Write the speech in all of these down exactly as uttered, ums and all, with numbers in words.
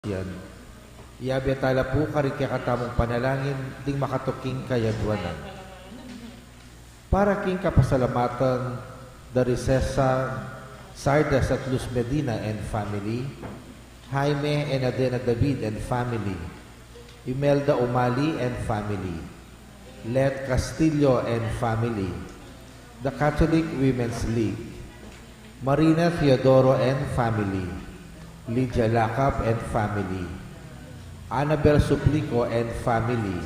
Yan. Iyabe tala pu karing kekatamung panalangin ding makatuking kayadwanan. Para king kapasalamatan da ri Cesar Sardas at Luz Medina and family, Jaime and Adena David and family, Imelda Umali and family, Let Castillo and family, the Catholic Women's League, Marina Teodoro and family, Lydia Lacap and family, Annabel Suplico and family,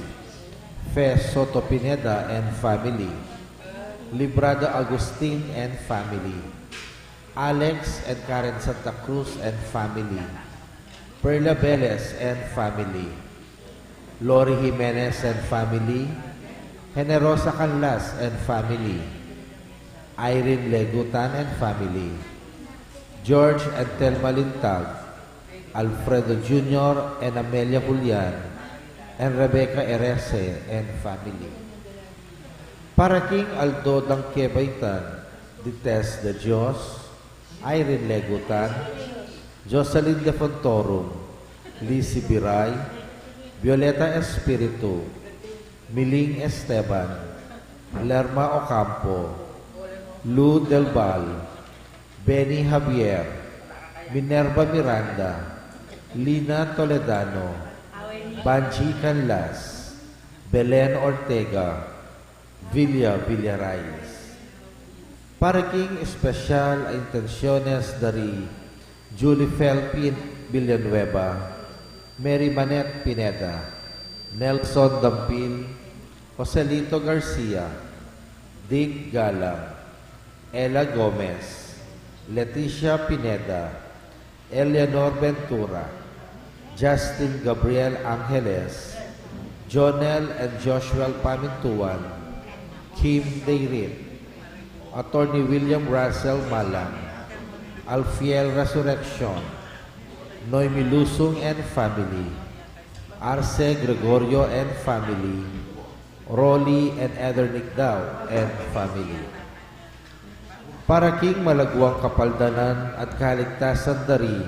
Fe Soto Pineda and family, Librada Agustin and family, Alex and Karen Santa Cruz and family, Perla Velez and family, Lori Jimenez and family, Generosa Canlas and family, Irene Legutan and family, George and Thelma Lintag, Alfredo Junior and Amelia Julian, and Rebecca Erese and family. Para king aldo dang kebaitan, di Test de Dios, Irene Legutan, Jocelyn de Fontorum, Lizzie Biray, Violeta Espiritu, Miling Esteban, Lerma Ocampo, Lou Del Val, Benny Javier, Minerva Miranda, Lina Toledano, Banji Canlas, Belen Ortega, Villa Villarais. Para king espesyal a intensiones da ri Julie Fel Pin-, Villanueva, Mary Manette Pineda, Nelson Dampil, Joselito Garcia, Dick Galang, Ella Gomez, Leticia Pineda, Eleanor Ventura, Justin Gabriel Angeles, Jonel and Joshua Pamintuan, Kim Dayrit, Attorney William Russell Malang, Alfiel Resurrection, Noemi Lusung and family, Arce Gregorio and family, Rolly and Heather Nicdao and family. Para king malaguang kapaldanan at kaligtasan da ri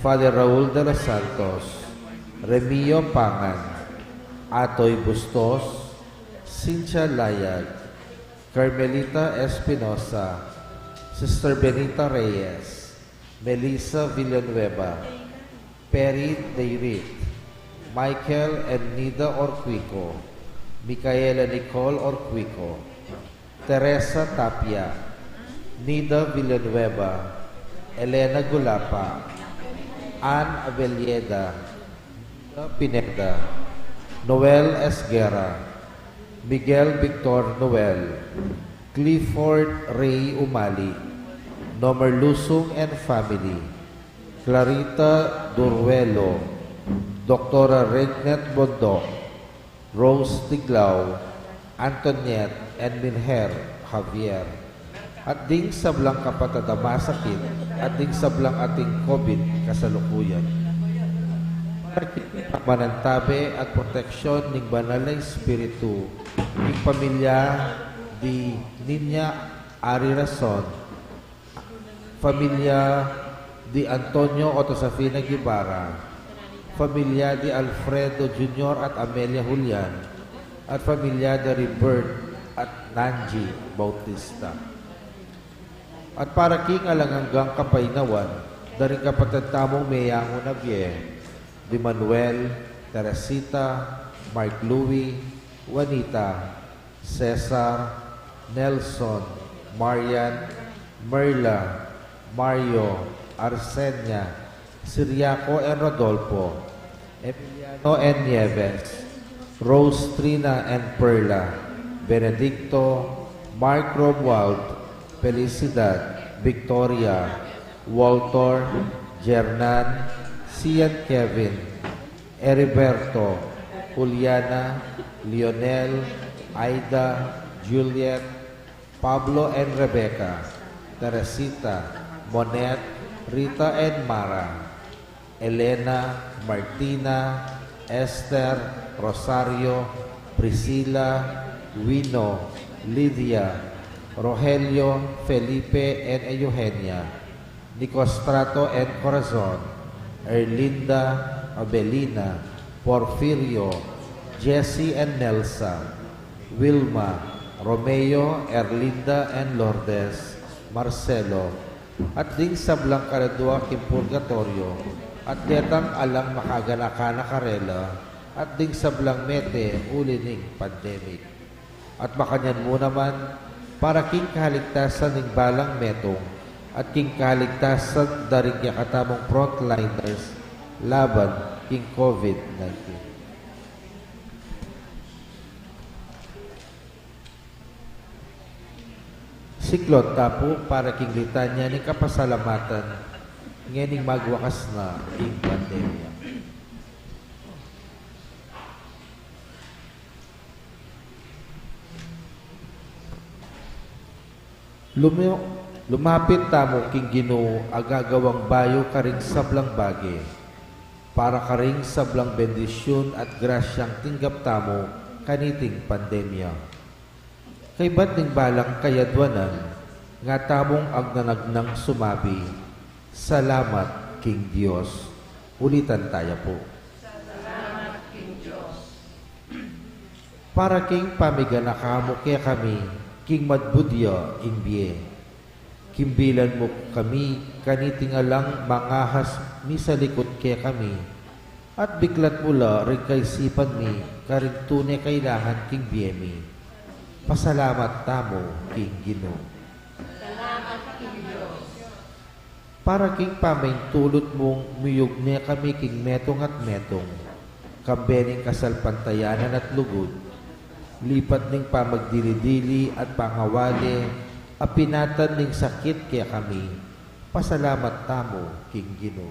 Father Raul de los Santos, Remio Pangan, Atoy Bustos, Cynthia Layag, Carmelita Espinosa, Sister Benita Reyes, Melissa Villanueva, Perry Dayrit, Michael and Nida Orquico, Micaela Nicole Orquico, Teresa Tapia, Nida Villanueva, Elena Gulapa, Ann Avelleda, Nida Pineda, Noel Esguerra, Miguel Victor Noel, Clifford Ray Umali, Nomer Lusung and family, Clarita Duruelo, Doktora Regnet Bondoc, Rose Tiglao, Antoinette and Minher Javier, at ding sablang kapatad a masakit, at ding sablang ating COVID kasalukuyan. Para king manantabe at proteksyon ning Banal a Espiritu, king pamilya di Niña Ari Rason, familia di Antonio Otto Safina Guevara, familia di Alfredo Junior at Amelia Julian, at familia di Bert at Nanji Bautista. At para king alang anggang kapaynawan da ring kapatad tamung meyangu na bie, di Manuel, Teresita, Mark Louie, Juanita, Cesar, Nelson, Marian, Merla, Mario, Arsenia, Siriaco and Rodolfo, Emiliano and Nieves, Rose, Trina and Perla, Benedicto, Mark, Romuald, Felicidad, Victoria, Walter, Jernan, Sian, Kevin, Heriberto, Juliana, Lionel, Aida, Juliet, Pablo and Rebecca, Teresita, Monet, Rita and Mara, Elena, Martina, Esther, Rosario, Priscila, Wino, Lydia, Rogelio, Felipe and Eugenia, Nicostrato and Corazon, Erlinda, Abelina, Porfirio, Jessie and Nelsa, Wilma, Romeo, Erlinda and Lourdes, Marcelo, at ding sablang kaladua king purgatoryo, at detang alang makaganaka na karela, at ding sablang mete uli ning pandemic. At makanyan mu naman, para king kaligtasan ning balang metung, at king kaligtasan da ring kekatamung frontliners laban king COVID nineteen. Siklaud ta pu para king litanya ning kapasalamatan ngening magwakas na ing pandemya. Lumi-, lumapit tamu king Ginu a gagawang bayu karing sablang bage, para karing sablang bendisyun at grasyang tinggap tamu kaniting pandemya. Kaybat ning balang kayadwanan, nga tamung agnanagnang sumabi, "Salamat king Dios." Ulitan taya pu. Salamat king Dios. Para king pamiganaka mu kekami king madbudya ing bie. Kimbilan mu kami kaniting alang mangahas misalikut kekami, at biklat mu la ring kaisipan mi karing tune kailangan king bie mi. Pasalamat tamu king Ginu. Salamat king Dios. Para king pamaintulut mung miyugne kami king metung at metung, kambe ning kasalpantayanan at lugud, lipat ning pamagdili-dili at pangawale, a pinatan ning sakit kekami, pasalamat tamu king Ginu.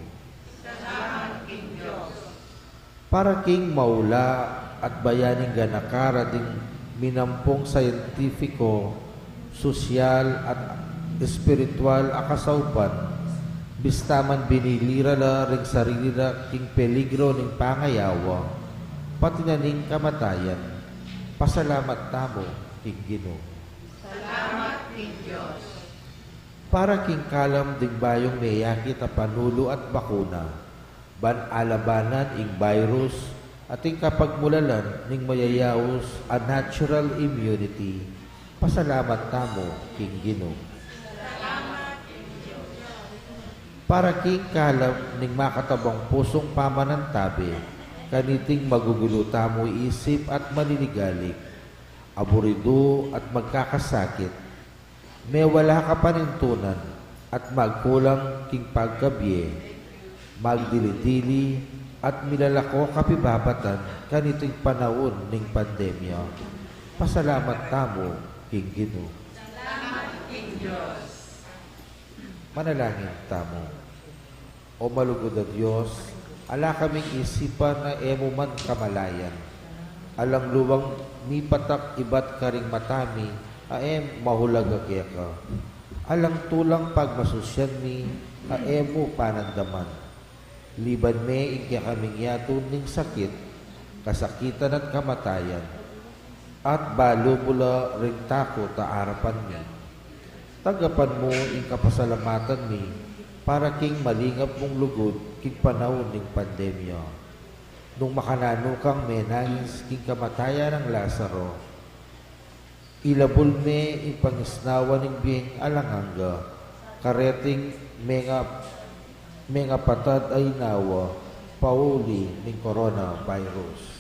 Salamat king Dios. Para king maula at bayaning ganaka ra ding minampung scientifico, sosyal, at espiritual a kasaupan, bista man binili ra la ring sarili ra king peligro ning pangayawa, pati na ning kamatayan, pasalamat tamu king Ginu. Salamat king Dios. Para king kalam ding bayung meyakit a panulu at bakuna, ban alabanan ing virus, at ing kapagmulalan ning mayayaus a natural immunity, pasalamat tamu king Ginu. Para king kalam ning makatabang pusung pamanantabe kaniting magugulu tamu isip at maliligalik, aburidu at magkakasakit, mewala kapanintunan at magkulang king pagkabie, magdili-dili at milalako kapibabatan kaniting panaun ning pandemya, pasalamat tamu king Ginu. Salamat king Dios. Manalangin tamu. O malugud a Dios, ala kaming isipan a e mu man kamalayan. Alang luwang mipatak ibat karing mata mi a e mahulaga keka. Alang tulang pagmasusyan mi a e mu panandaman. Liban me ing kekaming yatu ning sakit, kasakitan at kamatayan. At balu mu la ring takut a arapan mi. Tagapan mu ing kapasalamatan mi para king malingap mung lugud king panaun ning pandemya. Nung makananu kang menangis king kamatayan nang Lazaro, ilabul me ing pangisnawa ning bieng alang angga kareting menga-, mengapatad a inawa pauli ning coronavirus.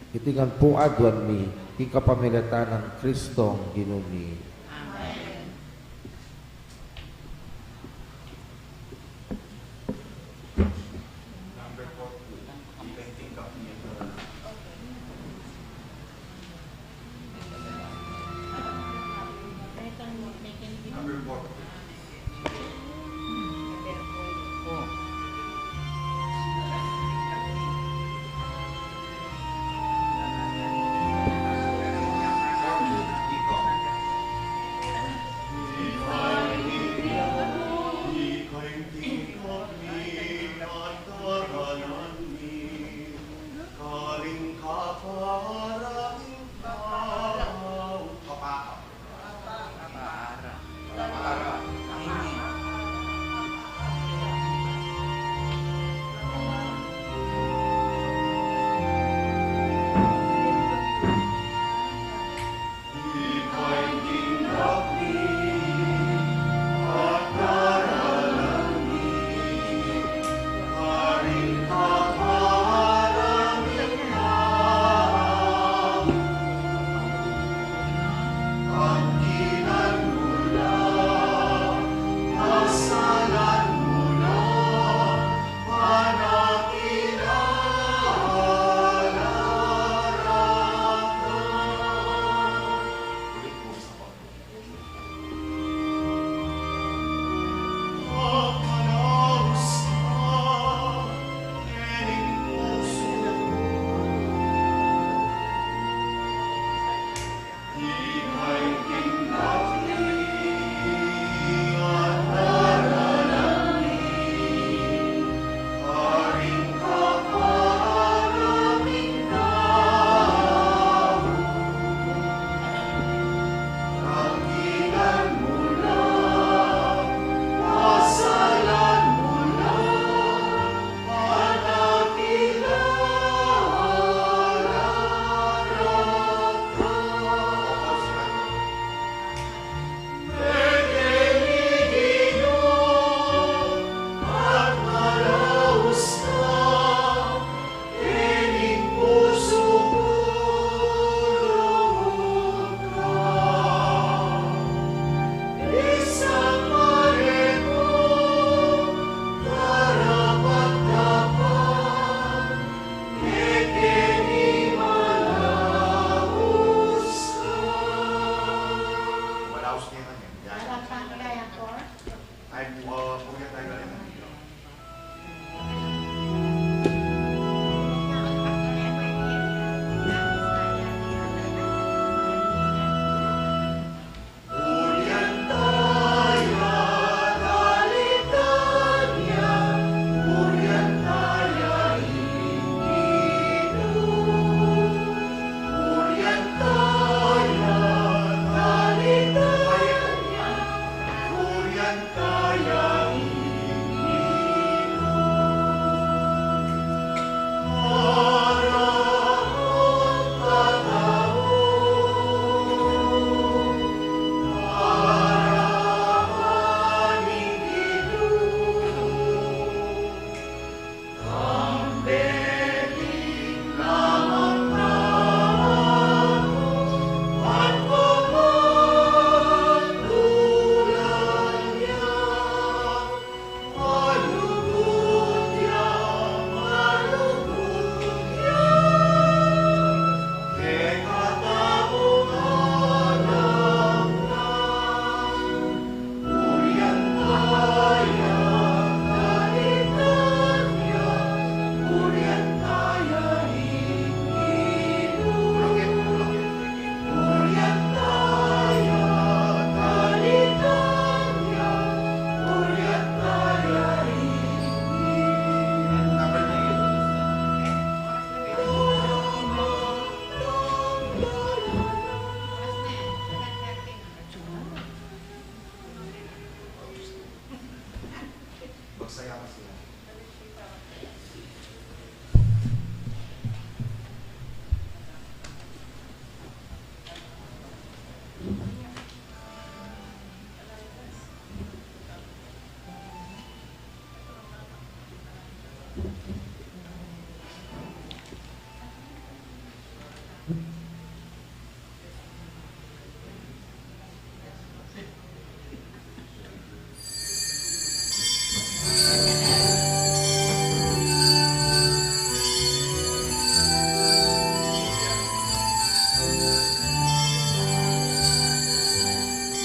Iti ngan pu aduan mi king kapamilatan nang Kristong Ginu mi. Amen.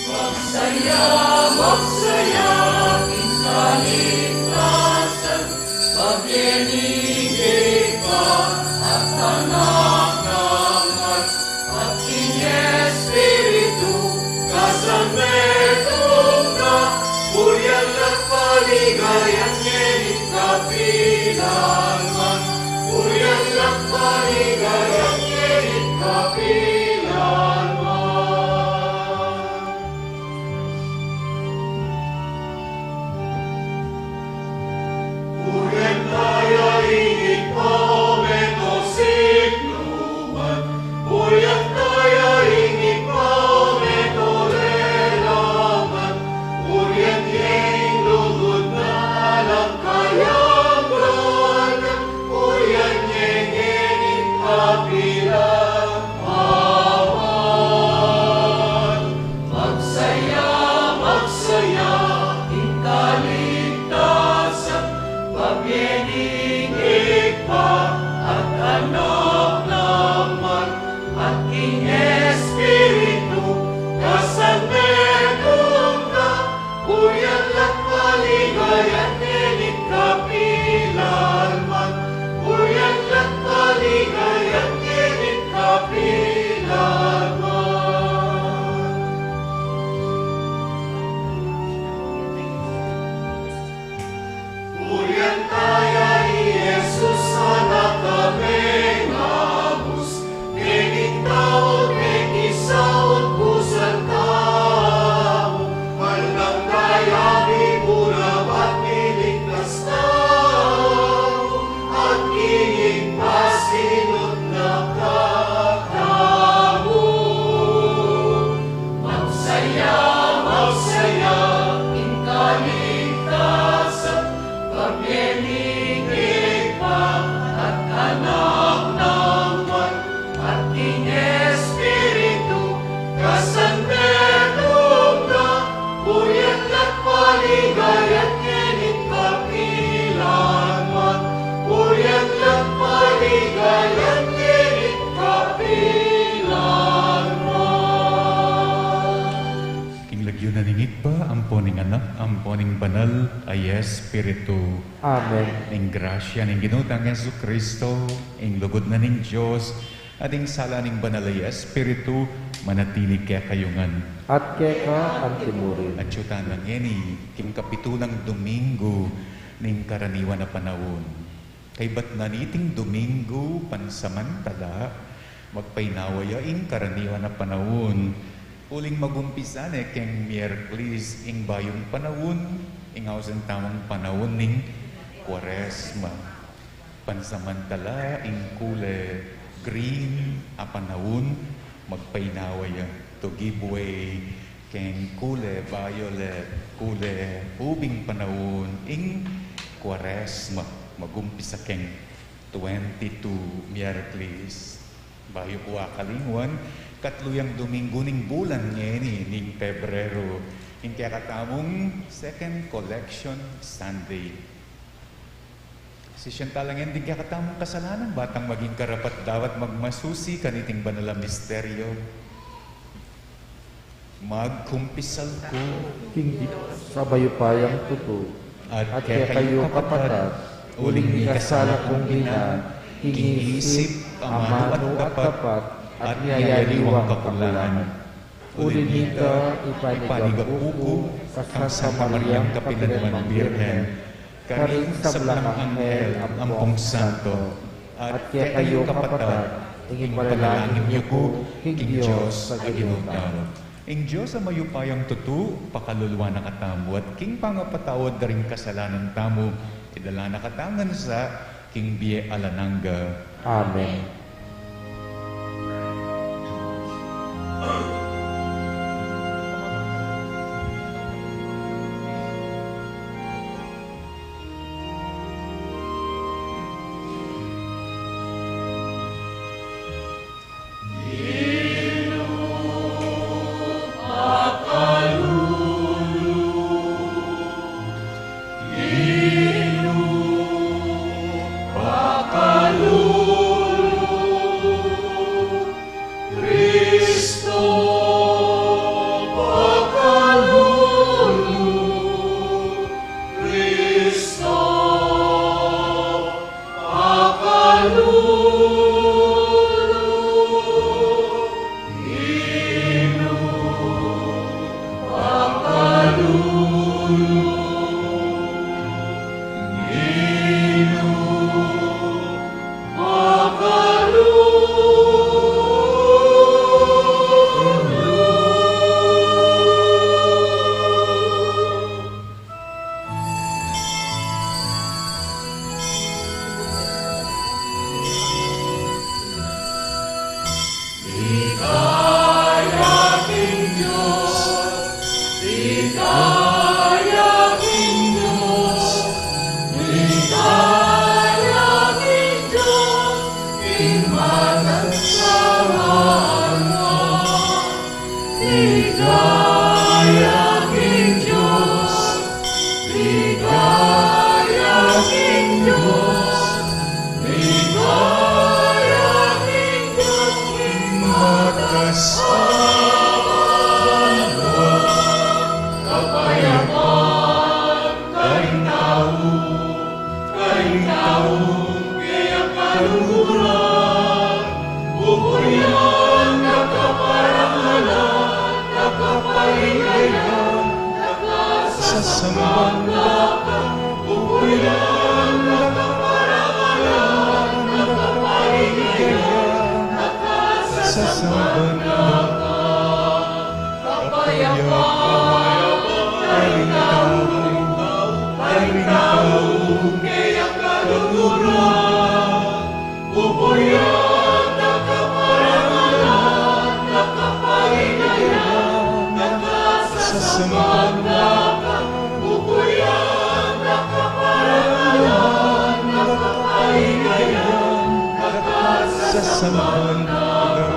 Magsaya, magsaya, ing kaligtasan, pabie ning Ibpa at Anak naman, at ing Espiritu, kasan metung na, burian la't paligayan ngeni kapilan man, burian la't paligayan ngeni kapilan man. Burian taya ing Ibpa o meto sikluman, burian taya ing Ibpa o meto lelaman, burian ye ing lugud na alang kayang gloria, burian ye ngeni kapilan man. Magsaya, magsaya, ing kaligtasan, pabie ning Ibpa at Anak naman, at king Espiritu, kasan metung na, burian la't paligayan ngeni kapilan man, burian la't paligayan ngeni kapilan man. Burian taya i Jesus, Anak a mengabus, mekisaut, mekisaut pusang tau, man lang taya miburabat, miligtas tau, at king Ibpa sinut na katamu. Magsaya, magsaya, ing kaligtasan, pabie ning Ibpa at Anak naman, at king Espiritu, kasan metung na, burian la't paligayan ngeni kapilan man, burian la't paligayan ngeni kapilan man. King lagyu na ning Ibpa, ampo ning Anak, ampo ning Banal a Espiritu. Amen. Ing grasya ning Ginu tang Jesucristo, ing lugud na ning Dios, at ing sala ning Banal a Espiritu, manatili kekayu ngan. At keka antimurin. Atyu tana ngeni king kapitun a Domingo ning karaniwan a panaun. Kaybat na niting Domingo pansamantala, magpainawa ya ing karaniwan a panaun. Uling magumpisa ne keng Miyerkules ing bayung panaun, ing ausan tamung panaun ning Kuaresma. Pansamantala ing kule green a panaun, magpainawa ya to give way keng kule violet, kule ubing panaun ing Kuaresma, magumpisa keng twenty-two Miyerkules. Bayu ku akalingwan, katlu yang Domingo ning bulan ngeni ning Pebrero, ing kekatamung Second Collection Sunday. Sisian tala ngan ding kekatamung kasalanan, ba tang maging karapat-dapat magmasusi kaniting banal a misteryo. Magkumpisal ku king Dios a mayupayang tutu, at kekayu kapatad, uling mikasala kung bina, king isip, amanu at dapat, at miyayaliwang kakulangan. Uli nita, ipanigapu ku kang Santa Mariang kapilanman Birhen, karing sablang anghel ampong santo, at kekayu kapatad, ing ipanalangin yu ku king Dios a Ginu tamu. Ing Dios a mayupayang tutu, pakaluluan na katamu, at king pangapatawad da ring kasalanan tamu, idala na katamu ngan sa king bie alang angga. Amen. Ligaya king Dios, ligaya king Dios, ligaya king Dios, king mataas a banua, kapayapan karing tau, karing tau, kaya kalungkuran, pupurian na ka, parangalan na ka, paligayan na ka, sasamban na ka, pupurian na ka, parangalan na ka, paligayan na ka, sasamban na ka. Kapayapan karing tau, karing tau, kaya kalungkuran, pupurian na ka, parangalan na ka, paligayan na ka, sasamban na ka, pupurian na ka, parangalan na ka, paligayan na ka, sasamban na ka.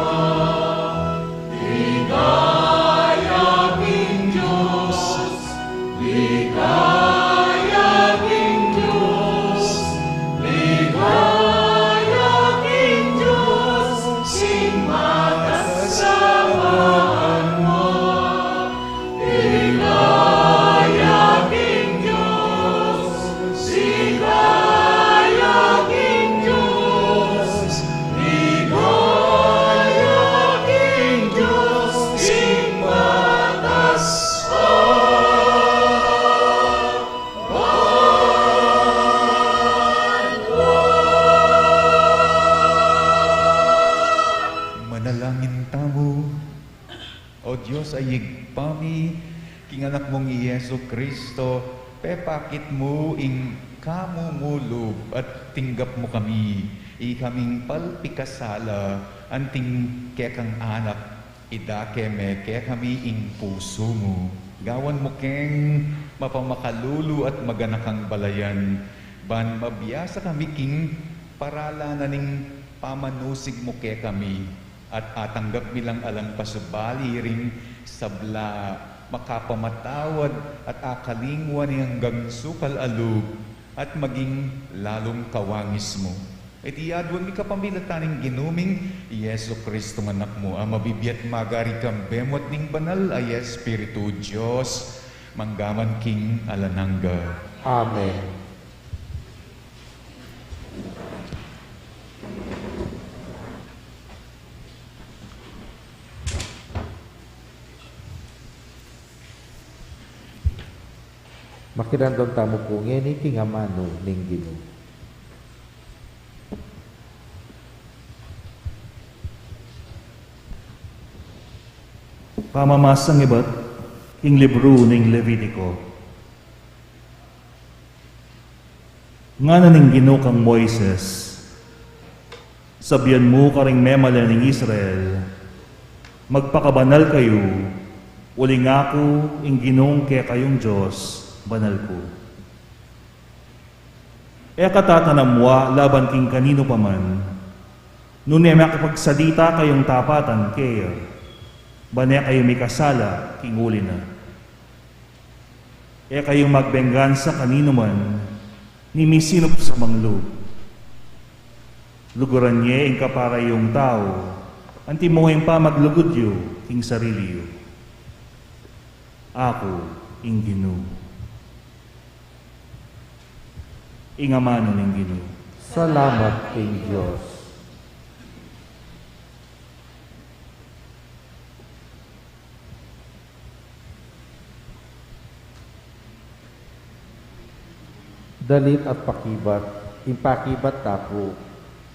Ligaya king Dios, ligaya king Dios, ligaya king Dios, king mataas a banua. Ligaya king Dios, ligaya king Dios, ligaya king Dios, king mataas a banua. Manalangin tamu. O Dios a Ibpa mi, king Anak mung i Jesu Kristo, pepakit mu ing kamumulug at tinggap mu kami, ikaming palpikasala, anting kekang anak, idake me kekami ing pusu mu. Gawan mu keng mapamakalulu at maganakang balayan, ban mabiasa kami king paralanan ning pamanusig mu kekami. At atanggap mi lang alang pasubali ring sabla, makapamatawad at akalingwan ing anggang sukal a lub, at maging lalung kawangis mu. Iti aduan mi kapamilatan ning Ginu ming Jesu Kristong Anak mu, a mabibie at magari kambe mu at ning Banal a Espiritu, Dios, mangga man king alang angga. Amen. Makiramdam tamu pu ngeni king amanu ning Ginu. Pamamasang ibat king libru ning Levitico. Ngana ning Ginu kang Moises, sabian mu karing memalen ning Israel, magpakabanal kayu, uling aku ing Ginung kekayung Dios, banal ku. E ka tatanamwa laban king kaninu pa man, nune makipagsalita kayung tapatan keya, ban e kayu mikasala king uli na. E kayu magbengansa kaninu man, ni misinup sa manglu. Luguran ye ing kapara yung tau, anti mo ing pamaglugud yu king sarili yu. Aku ing Ginu. Ing amanu ning Ginu. Salamat king Dios. Dalit at pakibat, ing pakibat ta pu,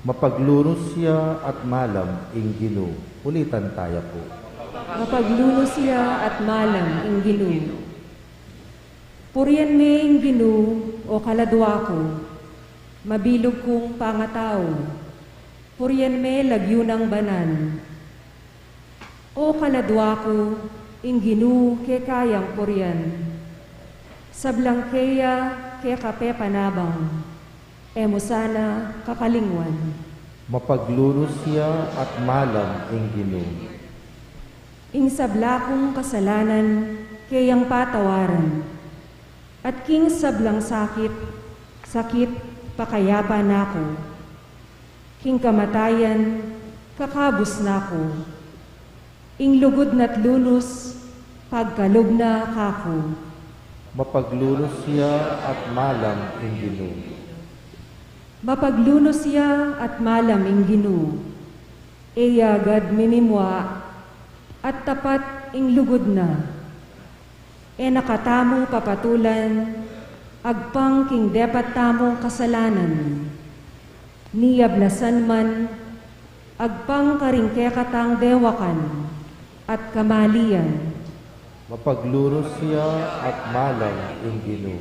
mapaglunus ya at malam ing Ginu. Ulitan taya pu. Mapaglunus ya at malam ing Ginu. Purian me ing Ginu, o kaladua ku, mabilug kung pangatau. Purian me lagyu nang banal. O kaladua ku, ing Ginu kekayang purian. Sablang keya kekapepanabang, e mu sana kakalingwan. Mapaglunus ya at malam ing Ginu. Ing sabla kung kasalanan keyang patawaran, at king sablang sakit, sakit pakayapan na ku. King kamatayan, kakabus na ku. Ing lugud na't lunus, pagkalub na kaku. Mapaglunus ya at malam ing Ginu. Mapaglunus ya at malam ing Ginu. E ya agad mimimua, at tapat ing lugud na. E na katamu papatulan, agpang king depat tamung kasalanan. Ni ablasan man, agpang karing kekatang dewakan at kamalian. Mapaglunus ya at malam ing Ginu.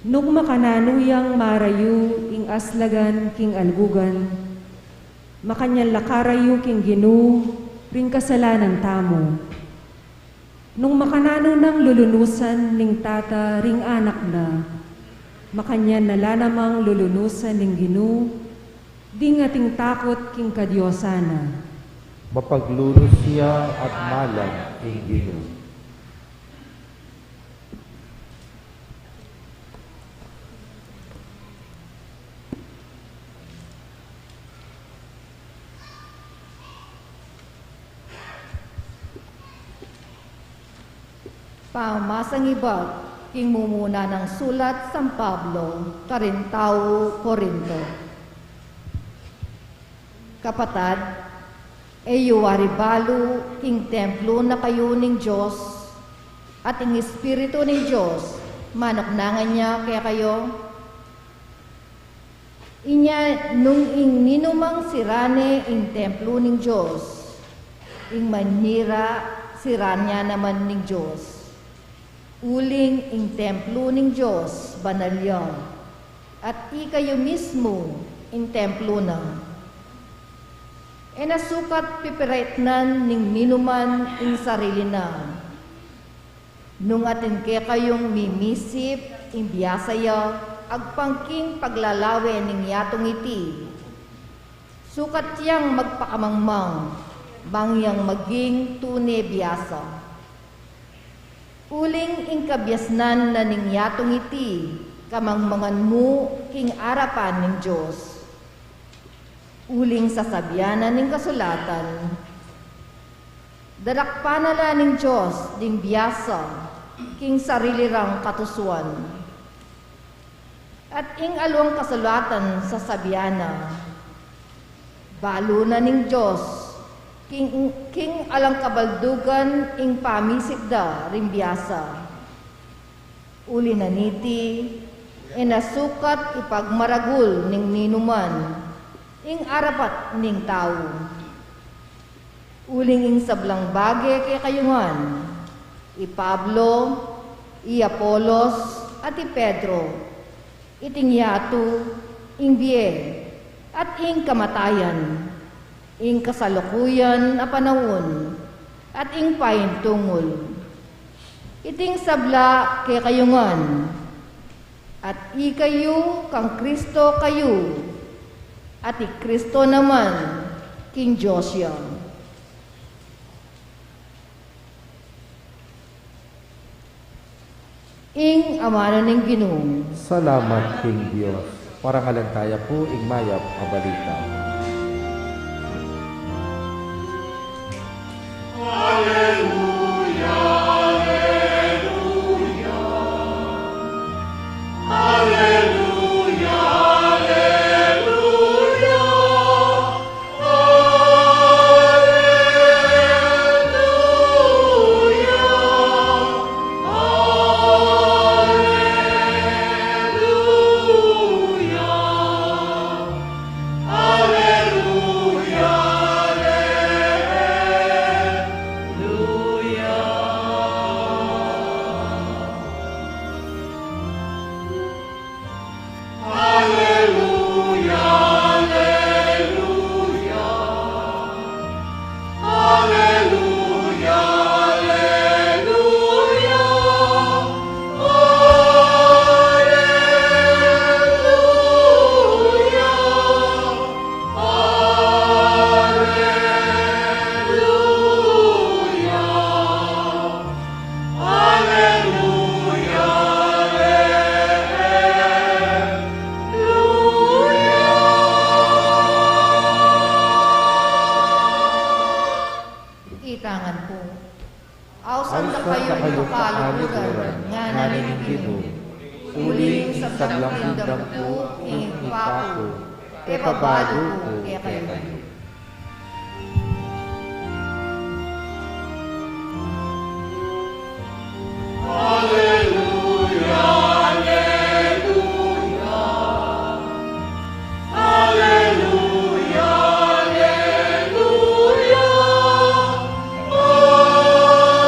Nung makananu yang marayu ing aslagan king albugan, makanyan la karayu king Ginu ring kasalanan tamu. Nung makananu nang lulunusan ning tata ring anak na, makanyan na la namang lulunusan ning Ginu ding ating takut king kadiosan na. Mapaglunus ya at malam ing Ginu. Pamamasang ibat king mumuna nang sulat San Pablo karing tau Corinto. Kapatad, e yu wari balu king templo na kayu ning Dios, at ing Espiritu ning Dios manuknangan ya kekayu? Inya nung ing ninumang sira ne ing templo ning Dios, ing manyira sira ne naman ning Dios. Uling ing templo ning Dios banal ya, at ikayu mismu ing templo na. E na sukat pipiretnan ning ninuman ing sarili na. Nung atin kekayung mimisip ing biasa ya agpang king paglalawe ning yatung iti, sukat yang magpakamangmang, bang yang maging tune biasa. Uling ing kabiasnan na ning yatung iti, kamangmangan mu king arapan ning Dios. Uling sasabian na ning kasulatan, darakpan na la ning Dios ding biasa king sarili rang katusuan. At ing alwang kasulatan sasabian na, balu na ning Dios king, king alang kabaldugan ing pamisip da ring biasa. Uli na niti, e na sukat ipagmaragul ning ninuman ing arapan ning tau. Uling ing sablang bage kekayu ngan, i Pablo, i Apolos, at i Pedro, iting yatu, ing bie, at ing kamatayan, ing kasalukuyan a panaun, at ing paintungul. Iting sabla kekayu ngan, at ikayu kang Kristo kayu, at i Kristo naman king Dios ya. Ing amanu ning Ginu. Salamat king Dios. Parangalan taya pu ing mayap a balita. Alleluia, alleluia. Alleluia, alleluia. Alleluia, alleluia. Alleluia, alleluia. Alleluia. Alleluia. Alleluia, alleluia. Ita ngan pu. Ausan da kayu king kaluguran, ngana ning Ginu. Uling ing sablang dimdam ku ing Ibpa ku, pepabalu ku kekayu. Alleluia, alleluia. Alleluia, alleluia. Alleluia.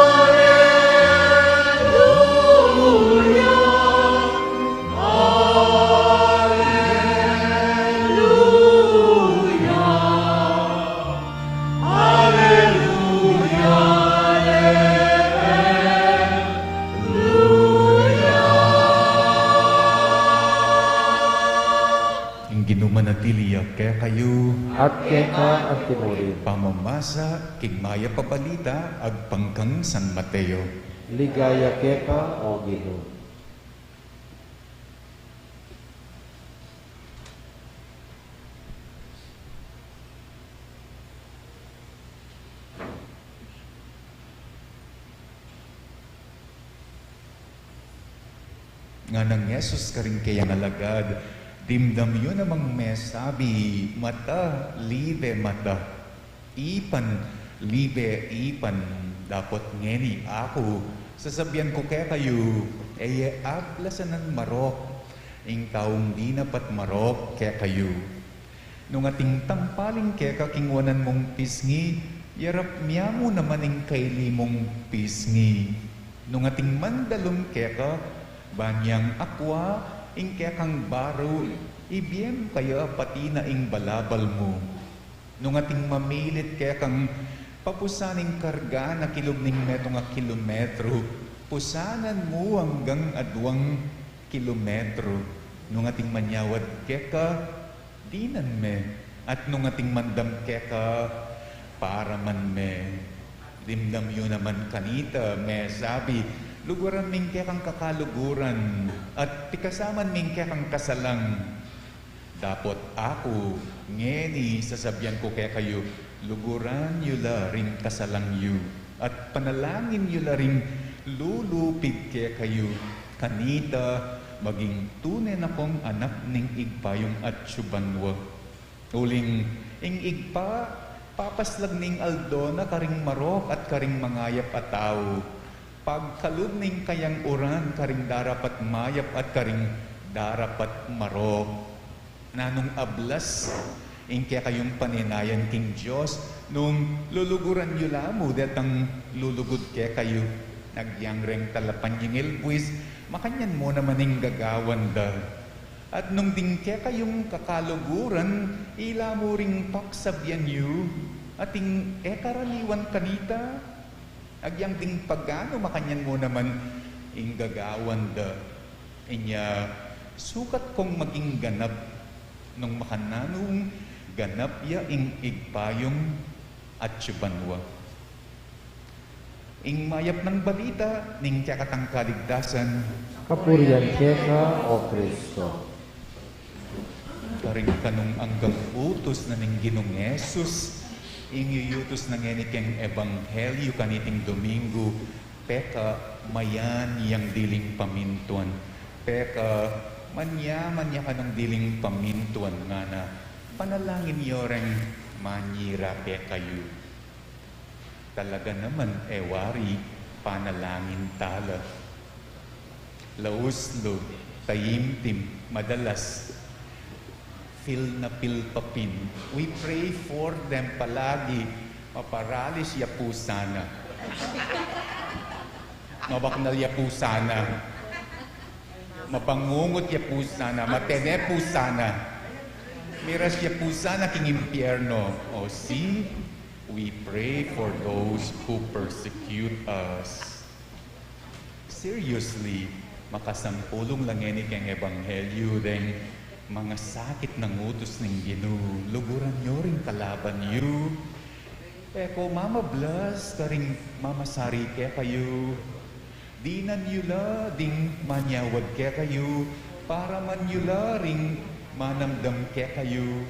Alleluia. Alleluia, alleluia. Ing Ginu manatili ya kekayu. At keka antimurin. Pamamasa king mayap a balita agpang kang San Mateo. Ligaya keka, O Ginu. Nganang Jesus karing keyang alagad, dimdam yu namang mesabi, mata libe mata, ipan libe ipan. Dapot ngeni aku, sasabian ku kekayu, e ye ablasanan marok ing taung dinapat marok kekayu. Nung ating tampaling keka king wanan mung pisngi, yarap mya mu naman ing kaili mung pisngi. Nung ating mandalum keka, ban yang akwa ing kekang baru, ibie mu kaya pati na ing balabal mu. Nung ating mamilit kekang papusan ing karga na kilub ning metung a kilometru, pusanan mu anggang aduang kilometru. Nung ating manyawad keka, dinan me, at nung ating mandam keka, paraman me. Dimdam yu naman kanita, mesabi, luguran ming kekang kakaluguran, at pikasaman ming kekang kasalang. Dapot aku, ngeni, sasabian ku kekayu, luguran yu la ring kasalang yu, at panalangin yu la ring lulupig kekayu. Kanita, maging tune na kong anak ning Ibpa yung atsu banua. Uling, ing Ibpa, papaslag ning aldo na karing marok at karing mangayap a tau. Pagkalub ning kayang uran karing darapat mayap at karing darapat marok. Nanung ablas Ing kekayung panenayan king Dios, nung luluguran yu la mu detang lulugud kekayu, agyang reng talapanyingil buis, makanyan mu naman ing gagawan da. At nung ding kekayung kakaluguran, ila mu ring paksabian yu, ating e karaniwan kanita, agyang ding paganu makanyan mu naman ing gagawan da. Inya, sukat kong maging ganap nung makananung ganap ya ing Ibpa yung atsu banua. Ing mayap nang balita ning kekatang kaligtasan. Kapurian keka, O Kristo. Karing kanung anggang utus na ning Ginung Jesus, ing yutus na ngeni keng ebanghelyu kaniting Domingo, peka mayan yang diling pamintuan, peka manyaman ya kanung diling pamintuan ngana, panalangin yo reng manyira kekayu. Talaga naman, e wari panalangin tala. Lauslu, taimtim, madalas, feel na feel pa pin. We pray for them palagi. Maparalis ya pu sana. Mabaknal ya pu sana. Mabangungut ya pu sana. Matene pu sana. Miras ya pu sana king impyerno. O, see? We pray for those who persecute us. Seriously, makasampulung la ngeni keng ebanghelyu deng mangasakit nang utus ning Ginu, luguran yo ring kalaban yu. E ko mamablas karing mamasari kekayu. Dinan yu la ding manyawad kekayu, paraman yu la ring manamdam kekayu.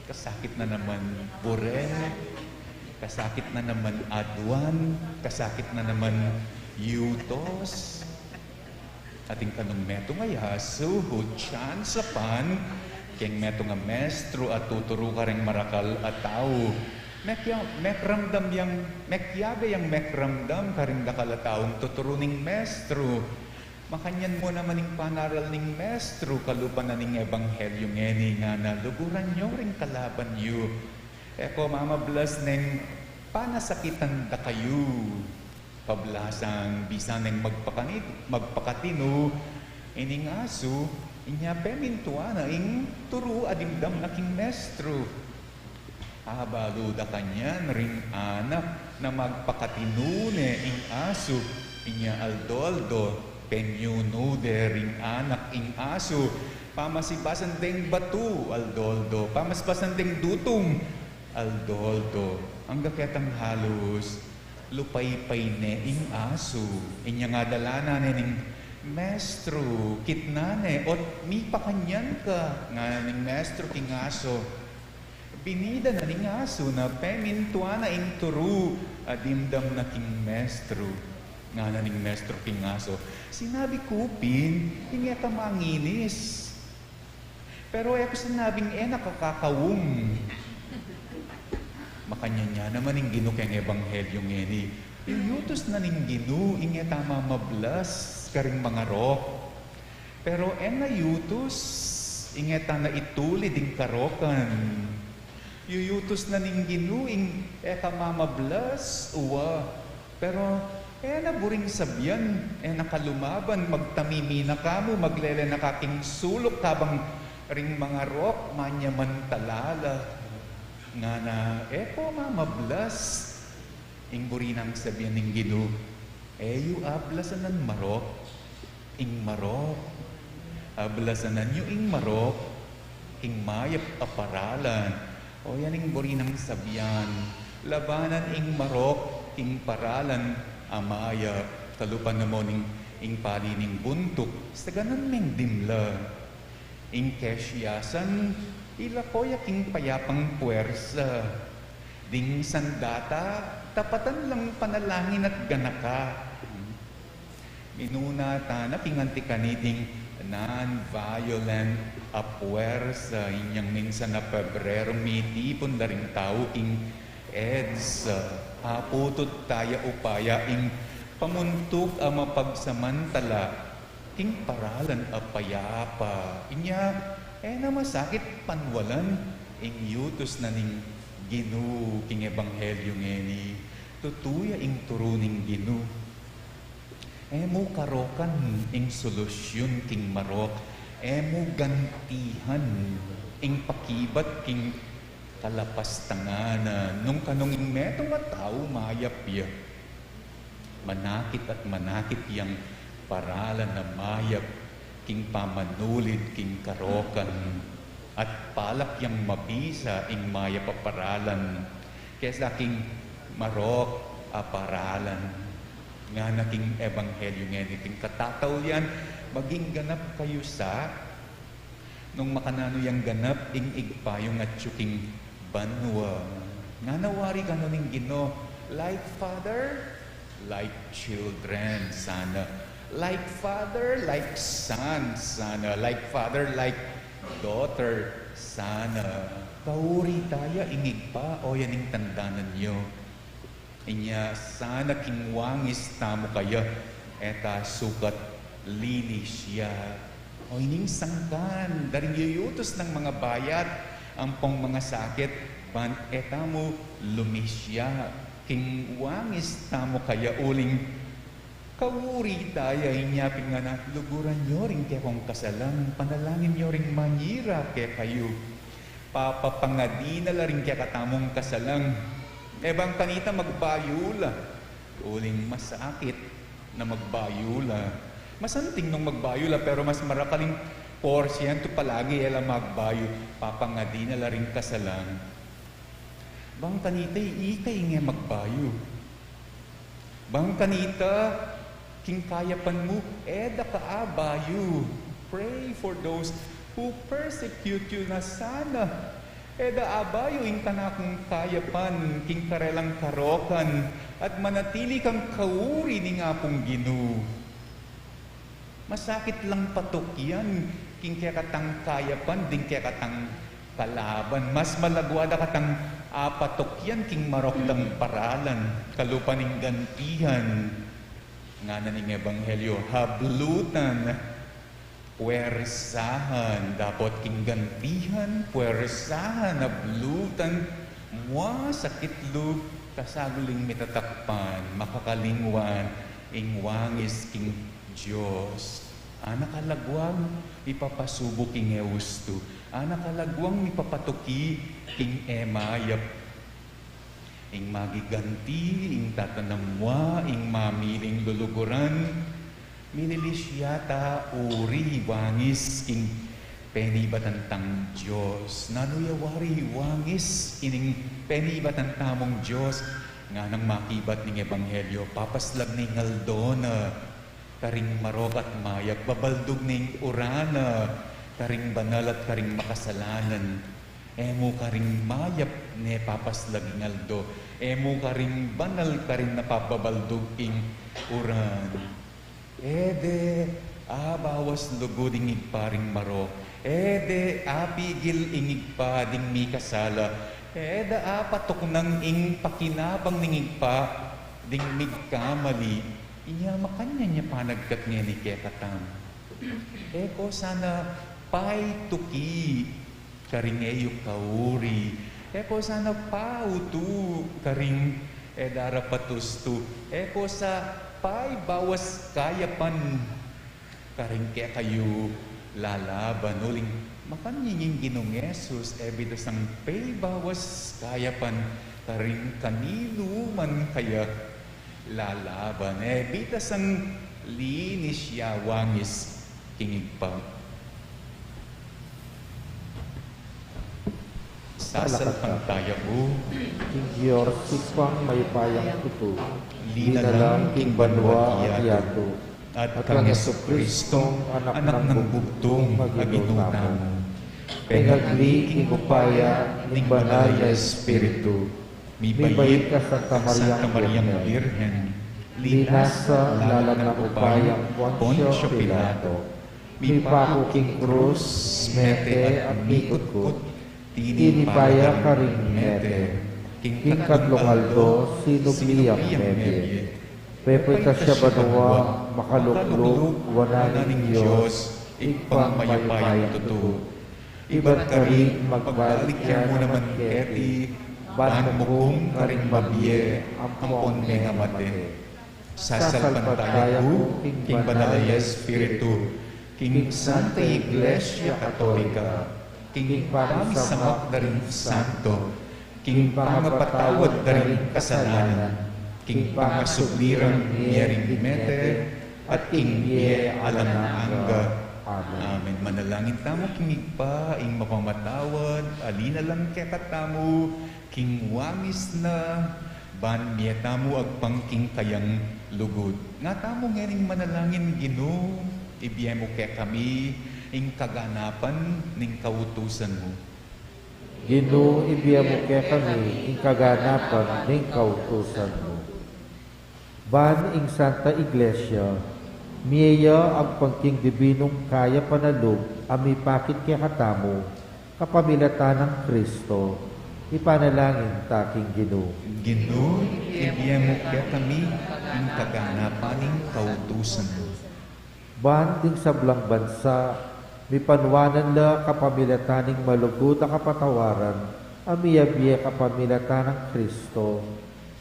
Kasakit na naman bure, kasakit na naman aduan, kasakit na naman yutos. Atin kanung metung a yasu, chance pan, keng metung a mestru a tuturu kareng marakal a tau. Mekya-, mekramdam yang, mekyabe yang mekramdam kareng dakal a taung tuturu ning mestru. Makanyan mu naman ing panaral ning mestru, kalupa na ning ebanghelyu ngeni ngana, luguran yo ring kalaban yu. E ko mamablas neng panasakitan da kayu. Pablasang bisa neng magpakani-, magpakatinu, ining asu, inya pemintuan na ing turu a dimdam na king mestru. Abalu da kanyan ring anak na magpakatinu ne ing asu, inya aldo-aldo, penyunu de ring anak ing asu, pamasibasan deng batu, aldo-aldo, pamasibasan deng dutung, aldo-aldo. Angga ketang halus, lupaypay ne ing asu, inya ngadalanan ne ning mestru, kitnan ne, ot mipakanyan ka, ngana ning mestru king asu. Binida na ning asu na pemintuan na ing turu a dimdam na king mestru. Ngana ning mestru king asu, sinabi ku pin, ing e ka manginis. Pero e ku sinabing e na ka kakaum. Makanyan ya naman ing Ginu keng ebanghelyu ngeni. Yutus na ning Ginu ing e ta mamablas karing mangarok. Pero e na yutus ing e ta na itulid ing karokan. Yuyutus na ning Ginu ing e ka mamablas, uwa. Pero e na buring sabian, e na ka lumaban, magtamimi na ka mu, maglele na ka king suluk, kabang ring mangarok, manyaman tala la. Ngana, e ko mamablas. Ing buri nang sabian ning Ginu, e yu ablasan ing marok, ing marok. Ablasan yu ing marok king mayap a paralan. O, yan ing buri nang sabian. Labanan ing marok king paralan a mayap. Kalupa na mu ning ing pali ning buntuk, saganan meng dimla. Ing kesiasan, ilako ya king payapang puersa. Ding sandata, tapatan lang panalangin at ganaka. Minuna tana king anti kaniting non-violent a puersa, inyang minsan a Pebrero mitipun da ring tau king EDSA, aputut taya upaya ing pamuntuk a mapagsamantala king paralan a payapa. Inya, e na masakit panwalan Ing yutus na ning Ginu king ebanghelyu ngeni, tutu ya ing turu ning Ginu. E mu karokan ing solusyun king marok, e mu gantihan ing pakibat king kalapastangan na nung kanung ing metung a tau mayap ya. Manakit at manakit yang paralan a mayap king pamanulid king karokan, at palak yang mabisa ing mayap a paralan kesa king marok a paralan. Ngana king ebanghelyu ngeni, king katataulian, maging ganap kayu sa nung makananu yang ganap ing Ibpa yung atyu king banua. Ngana wari kanu ning Ginu, like father, like children sana. Like father, like son sana. Like father, like daughter sana. Kauri taya ing Ibpa, o yan ing tandanan yu. Inya sana king wangis tamu kaya, e ta sukat linis ya. O ining sangkan, daring yuyutus nang mangabayat ampong mangasakit, ban e tamu lumis ya king wangis tamu kaya uling kauri taya. Inya pin ngana, luguran yu ring kekong kasalang, panalangin yu ring manyira kekayu. Papapangadi na la ring kekatamung kasalang. E bang kanita magbayu la, uling masakit na magbayu la. Masanting nung magbayu la, pero mas marakal ing porsyentu palagi e la magbayu. Papangadi na la ring kasalang. Bang kanita ikay nge magbayu. Bang kanita, king kayapan mu, e da ka abayu. Pray for those who persecute you na sana. E da abayu ing kanakung kayapan king karelang karokan, at manatili kang kauri ning Apung Ginu. Masakit lang patukyan king kekatang kayapan ding kekatang kalaban. Mas malagwa da katang apatukyan king marok dang paralan, kalupa ning gantihan. Ngana ning ebanghelyu, hablutan, puwersahan, dapot king gantihan, puwersahan, hablutan, mua, sakit lub, kasagul ing mitatakpan, makakalingwan ing wangis king Dios. Ana kalagwang mipapasubu king e ustu, ana kalagwang mipapatuki king e mayap. Ing magiganti, ing tatanam mua, ing mamiling luluguran, mililis ya ta uri wangis king penibatan tang Dios. Nanu ya wari wangis ining penibatan tamung Dios? Nganang makibat ning ebanghelyu, papaslag ne ing aldo na karing marok at mayap, babaldug ne ing uran na karing banal at karing makasalanan. E mu karing mayap ne papaslag ing aldo, e mu karing banal karin na pababaldug ing uran. E de abawas lugud ing Ibpa ring marok, e de apigil ing Ibpa ding mikasala, e da apatuknang ing pakinabang ning Ibpa ding migkamali. Inya makanyan ya panagkat ngeni kekatamu. E ko sana paituki karing e yu kauri. E ko sana pautu karing e da ra patustu. E ko sa paibawas kayapan karing kekayu lalaban. Uling makanyan ing Ginung Jesus, e bida sang paibawas kayapan karing kaninu man kaya lalaban. E bida sang linis ya wangis king Ibpa. Sasalpantaya ku king Dios, Ibpang mayupayang tutu, linalang king banua at yatu, at kang Jesucristong Anak nang bugtung a Ginu tamu, pengagli king upaya ning Banal a Espiritu, mibait a Santa Mariang Birhen, linasa lalam ning upayang Poncio Pilato, mipaku king krus, mete at mikutkut, tinipa ya karing mete, king katlung aldo sinubli yang mebie, pepaitas ya banua, makalukluk wanan ning Dios, Ibpang mayupayang tutu. Ibat karin, magbalik ya mu naman keti, ban mukum karing mabie ampon mengamate. Sasalpantaya ku king Banal a Espiritu, king Santa Iglesia Katolika, king pamisamak da ring santo, king pangapatawad da ring kasalanan, king pangasubli rang mie ring mete, at king bie alang angga. Amen. Amen. Manalangin tamu king Ibpa, ing mapamamatawad, ali na lang kekatamu, king wamis na, ban mie tamu agpang king kayang lugud. Nga tamu ngening manalangin, Ginu, ibie mu kekami ing kaganapan ning kautusan mu. Ginu, ibie mu kekami ing kaganapan ning kautusan mu. Ban ing Santa Iglesia, mie ya agpang king dibinung kayapan a lub a mipakit kekatamu, kapamilatan nang Kristo, ipanalangin ta king Ginu. Ginu, ibie mu kekami ing kaganapan ning kautusan mu. Ban ding sablang bansa, mipanwanan la kapamilatan ning malugud a kapatawaran, a miyabie kapamilatan nang Kristo,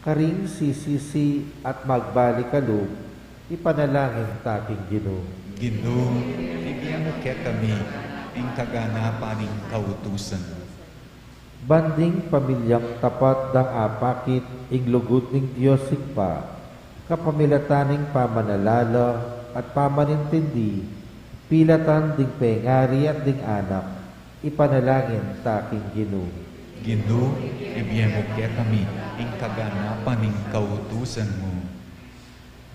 karing sisisi at magbalik a lub, ipanalangin ta king Ginu. Ginu, ibie mu kekami ing kaganapan ning kautusan mu. Ban ding pamilyang tapat dang apakit ing lugud ning Dios Ibpa, kapamilatan ning pamanalala at pamanintindi, pilatan ding pengari at ding anak, ipanalangin ta king Ginu. Ginu, ibie mu kekami ing kaganapan ning kautusan mu.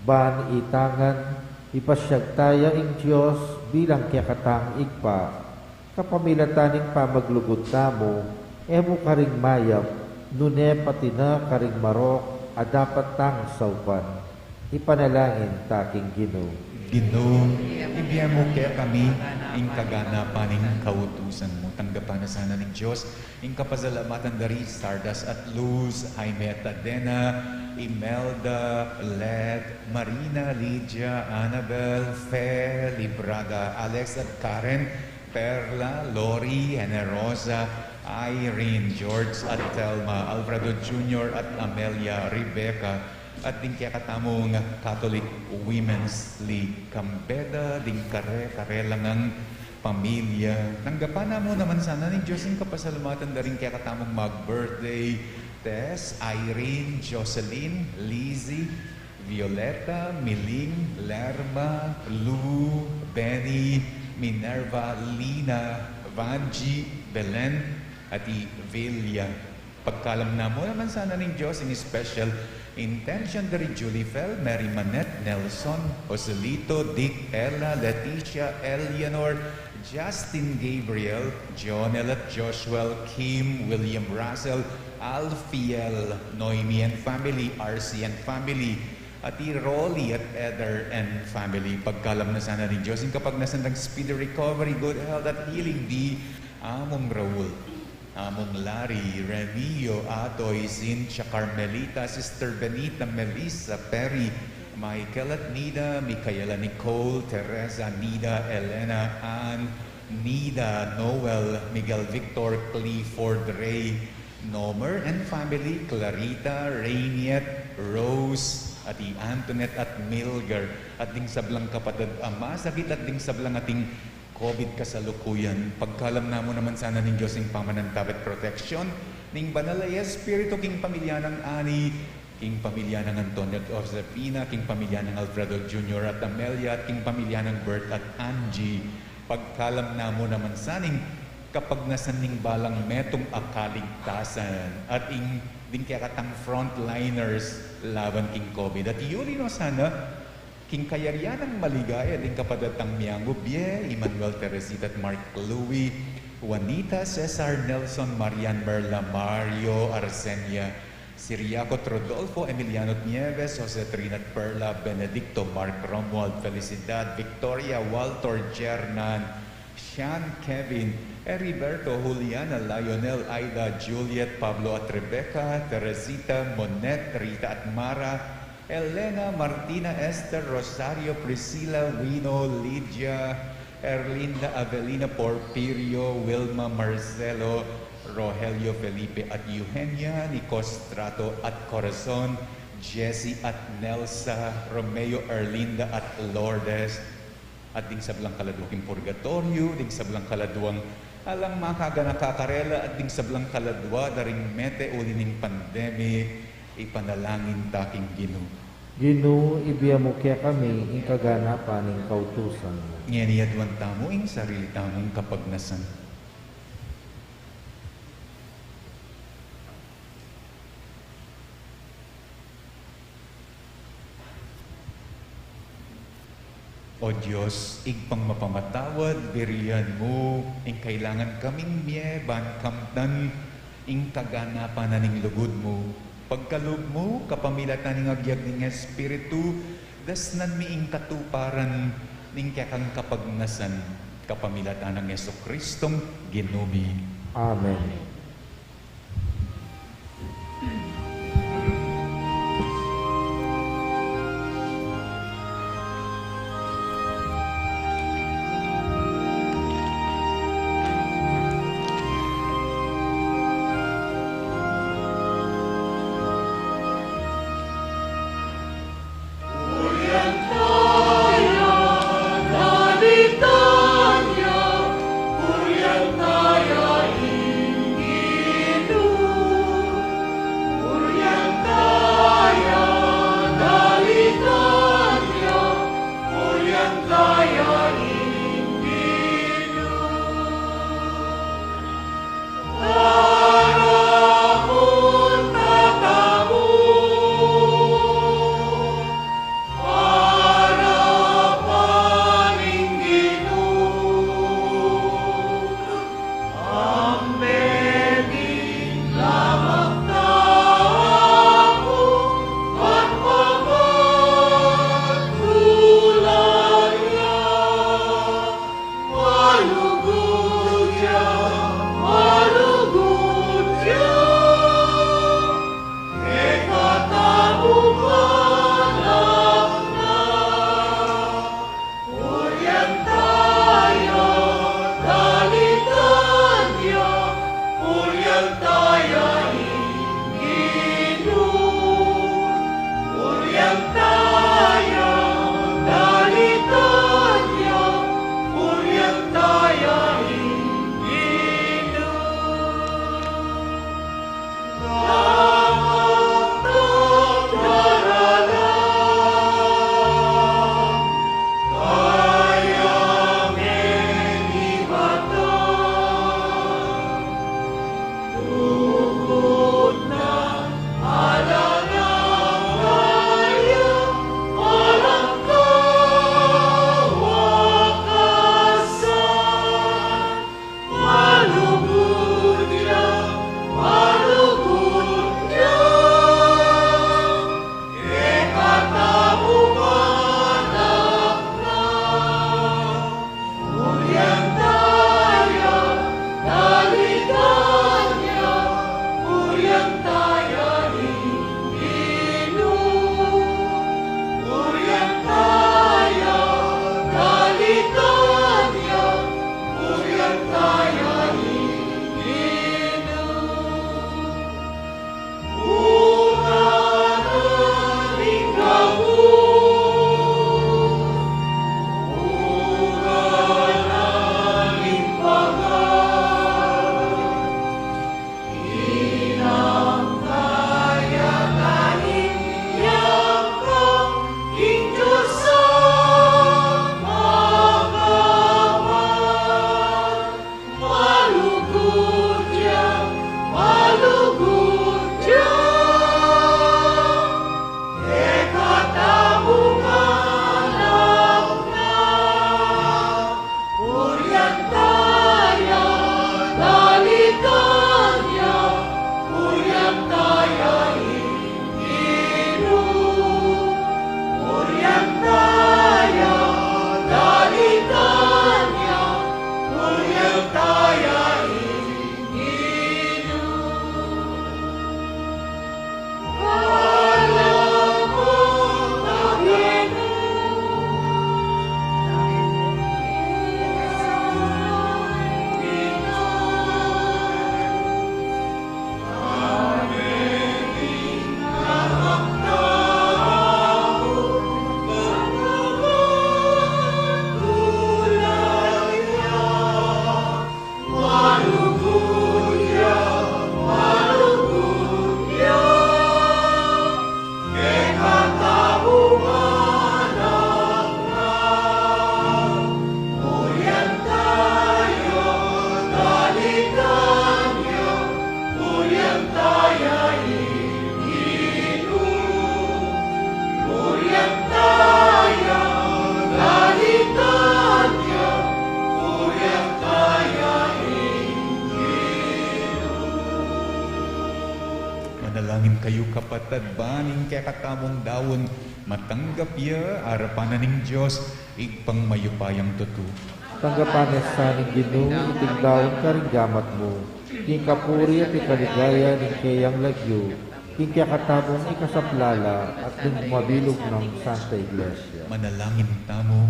Ban itangan, ipasyag taya ing Dios bilang kekatang Ibpa, kapamilatan ning pamaglugud tamu, e mu karing mayap, nune pati na karing marok a dapat tang saupan. Ipanalangin ta king Ginu. Ginu, ibie mu kekami ing kaganapan ning kautusan mu. Tanggapan na sana ning Dios ing kapasalamatan da ri Stardust at Luz, Jaime at Adena, Imelda, Led, Marina, Lydia, Annabel, Fe, Librada, Alex at Karen, Perla, Lori, Generosa, Irene, George at Thelma, Alfredo Junior at Amelia, Rebecca, at ding kekatamung Catholic Women's League. Kambe da ding kare-kare lang a pamilya. Tanggapan na mu naman sana ning Dios ing kapasalamatan da ring kekatamung mag-birthday: Tess, Irene, Jocelyn, Lizzie, Violeta, Miling, Lerma, Lou, Benny, Minerva, Lina, Vangie, Belen, at i Vilya. Pagkalam na mu naman sana ning Dios ing special intention da ri Julie Fel, Mary Manette, Nelson, Joselito, Dick, Ella, Leticia, Eleanor, Justin, Gabriel, Jonel at Joshua, Kim, William Russell, Alfiel, Noemi and family, R C and family, at i Rolly at Eder and family. Pagkalam na sana ning Dios ing kapagnasan dang speedy recovery, good health at healing di Among Raul, Among Larry, Remio, Atoy, Cynthia, Carmelita, Sister Benita, Melissa, Perry, Michael at Nida, Micaela, Nicole, Teresa, Nida, Elena, Ann, Nida, Noel, Miguel Victor, Clifford, Ray, Nomer and family, Clarita, Rainiet, Rose, at i Antoinette at Milger, at ding sablang kapatad a masakit at ding sablang ating COVID kasalukuyan. Pagkalam na mu naman sana ning Dios ing pamanantabe at proteksyon ning Banal a Espiritu king pamilya nang Ani, king pamilya nang Antonio at Josefina, king pamilya nang Alfredo Junior at Amelia, at king pamilya nang Bert at Angie. Pagkalam na mu naman sana ing kapagnasan ning balang metung a kaligtasan at ing ding kekatang frontliners laban king COVID. At yuli no sana, king kayarian nang maligaya ding kapatad tang miangu bie, Emmanuel, Teresita at Mark Louie, Juanita, Cesar, Nelson, Marian, Merla, Mario, Arsenia, Siriaco, Rodolfo, Emiliano at Nieves, Jose, Trina at Perla, Benedicto, Mark, Romuald, Felicidad, Victoria, Walter, Jernan, Sean, Kevin, Heriberto, Juliana, Lionel, Aida, Juliet, Pablo at Rebecca, Teresita, Monet, Rita at Mara, Elena, Martina, Esther, Rosario, Priscilla, Wino, Lydia, Erlinda Avelina, Porfirio, Wilma, Marcelo, Rogelio, Felipe at Eugenia, Nicostrato at Corazon, Jessie at Nelsa, Romeo, Erlinda at Lourdes, at ding sablang kaladua king purgatoryo, ding sablang kaladuang alang makaganaka karela, at ding sablang kaladua da ring mete uli ning pandemic, ipanalangin ta king Ginu. Ginu, ibie mu kekami ing kaganapan ning kautusan mu. Ngeni aduan tamu ing sarili tamung kapagnasan. O Dios, Ibpang mapamatawad, birian mu ing kailangan kaming mie ban kamtan ing kaganapan na ning lugud mu. Pagkalub mu, kapamilatan ning agyag ning Espiritu, dasnan mi ing katuparan ning kekang kapagnasan, kapamilatan nang Jesucristong Ginu mi. Amen. Kayu kapatad, ban ing kekatamung daun matanggap ya arapan na ning Dios, Ibpang mayupayang tutu. Tanggapan na sa ning Ginu iting daun karing gamat mu, king kapurian at ikaligaya ning keyang lagyu, king kekatamung ikasaplala at ning mabilug nang Santa Iglesia. Manalangin tamu.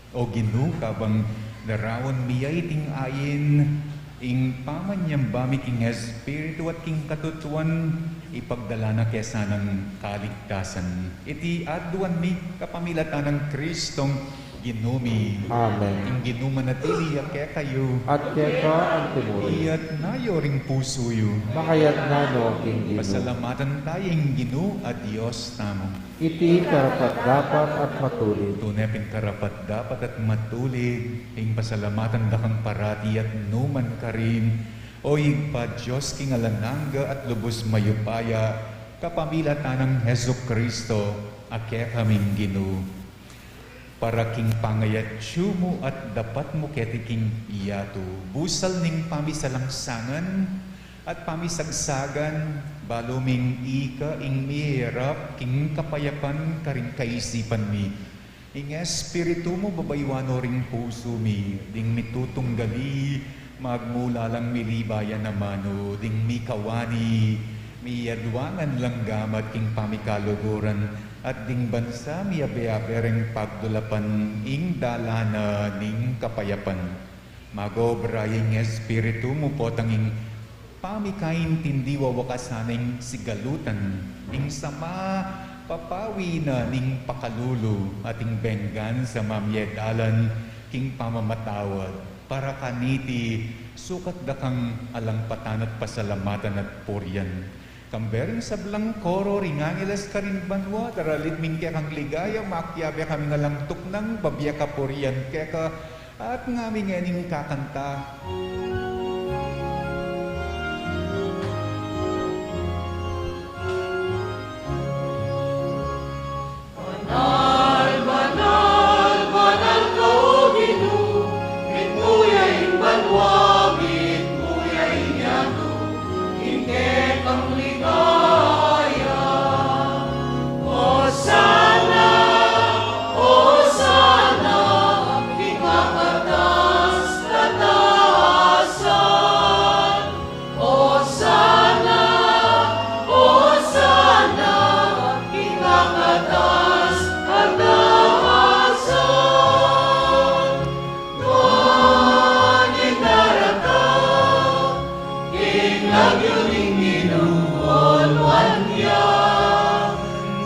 O Ginu, kabang daraun mi ya iting ain, ing pamanyamba mi king Espiritu at king katutuan, ipagdala na ke sanang kaligtasan. Iti aduan mi kapamilatan nang Kristong Ginu mi. Amen. Ing Ginu manatili ya kekayu. At keka antimurin. Iyatas yu ring pusu yu. Makayatas no king Ginu. Pasalamatan taya ing Ginu a Dios tamu. Iti karapat-dapat at matulid. Tune pin karapat-dapat at matulid, ing pasalamatan da kang parati at nukarin man, O Ibpa, Dios king alang angga at lubus mayupaya, kapamilatan nang Jesucristo a kekaming Ginu. Para king pangayatsu mu at dapat mu keti king yatu, busal ning pamisalangsangan at pamisagsagan, balu ming ika ing miyayarap king kapayapan karing kaisipan mi. Ing Espiritu mu babayuan no ring pusu mi, ding mitutunggali, magmulalang milibayan amanu, ding mikawani, miyaduangan lang gamat king pamikaluguran, at ding bansa miyabe-abe ring pagdulapan, ing dalan na ning kapayapan. Mag-obra ya ing Espiritu mu potang ing pamikaintindi wawakasan na ing sigalutan, ing sama papawi na ning pakalulu, at ing benggansa mamyedalan king pamamatawad. Para kaniti, sukat da kang alang patan at pasalamatan at purian. Kambe ring sablang koro ring angeles karin banua, daralit mi ing kekang ligaya, makiabe kaming alang tuknang, babie kapurian keka, at ngaming ngening kakanta. Banal, banal, banal ka, O Ginu, mitmu ya ing banua, mitmu ya ing yatu, king kekang ligaya. Osana, Osana, king kakatas-katasan. Osana, Osana, king kakatas-katasan. Nuan ing daratang king lagyu ning Ginu, o nuan ya.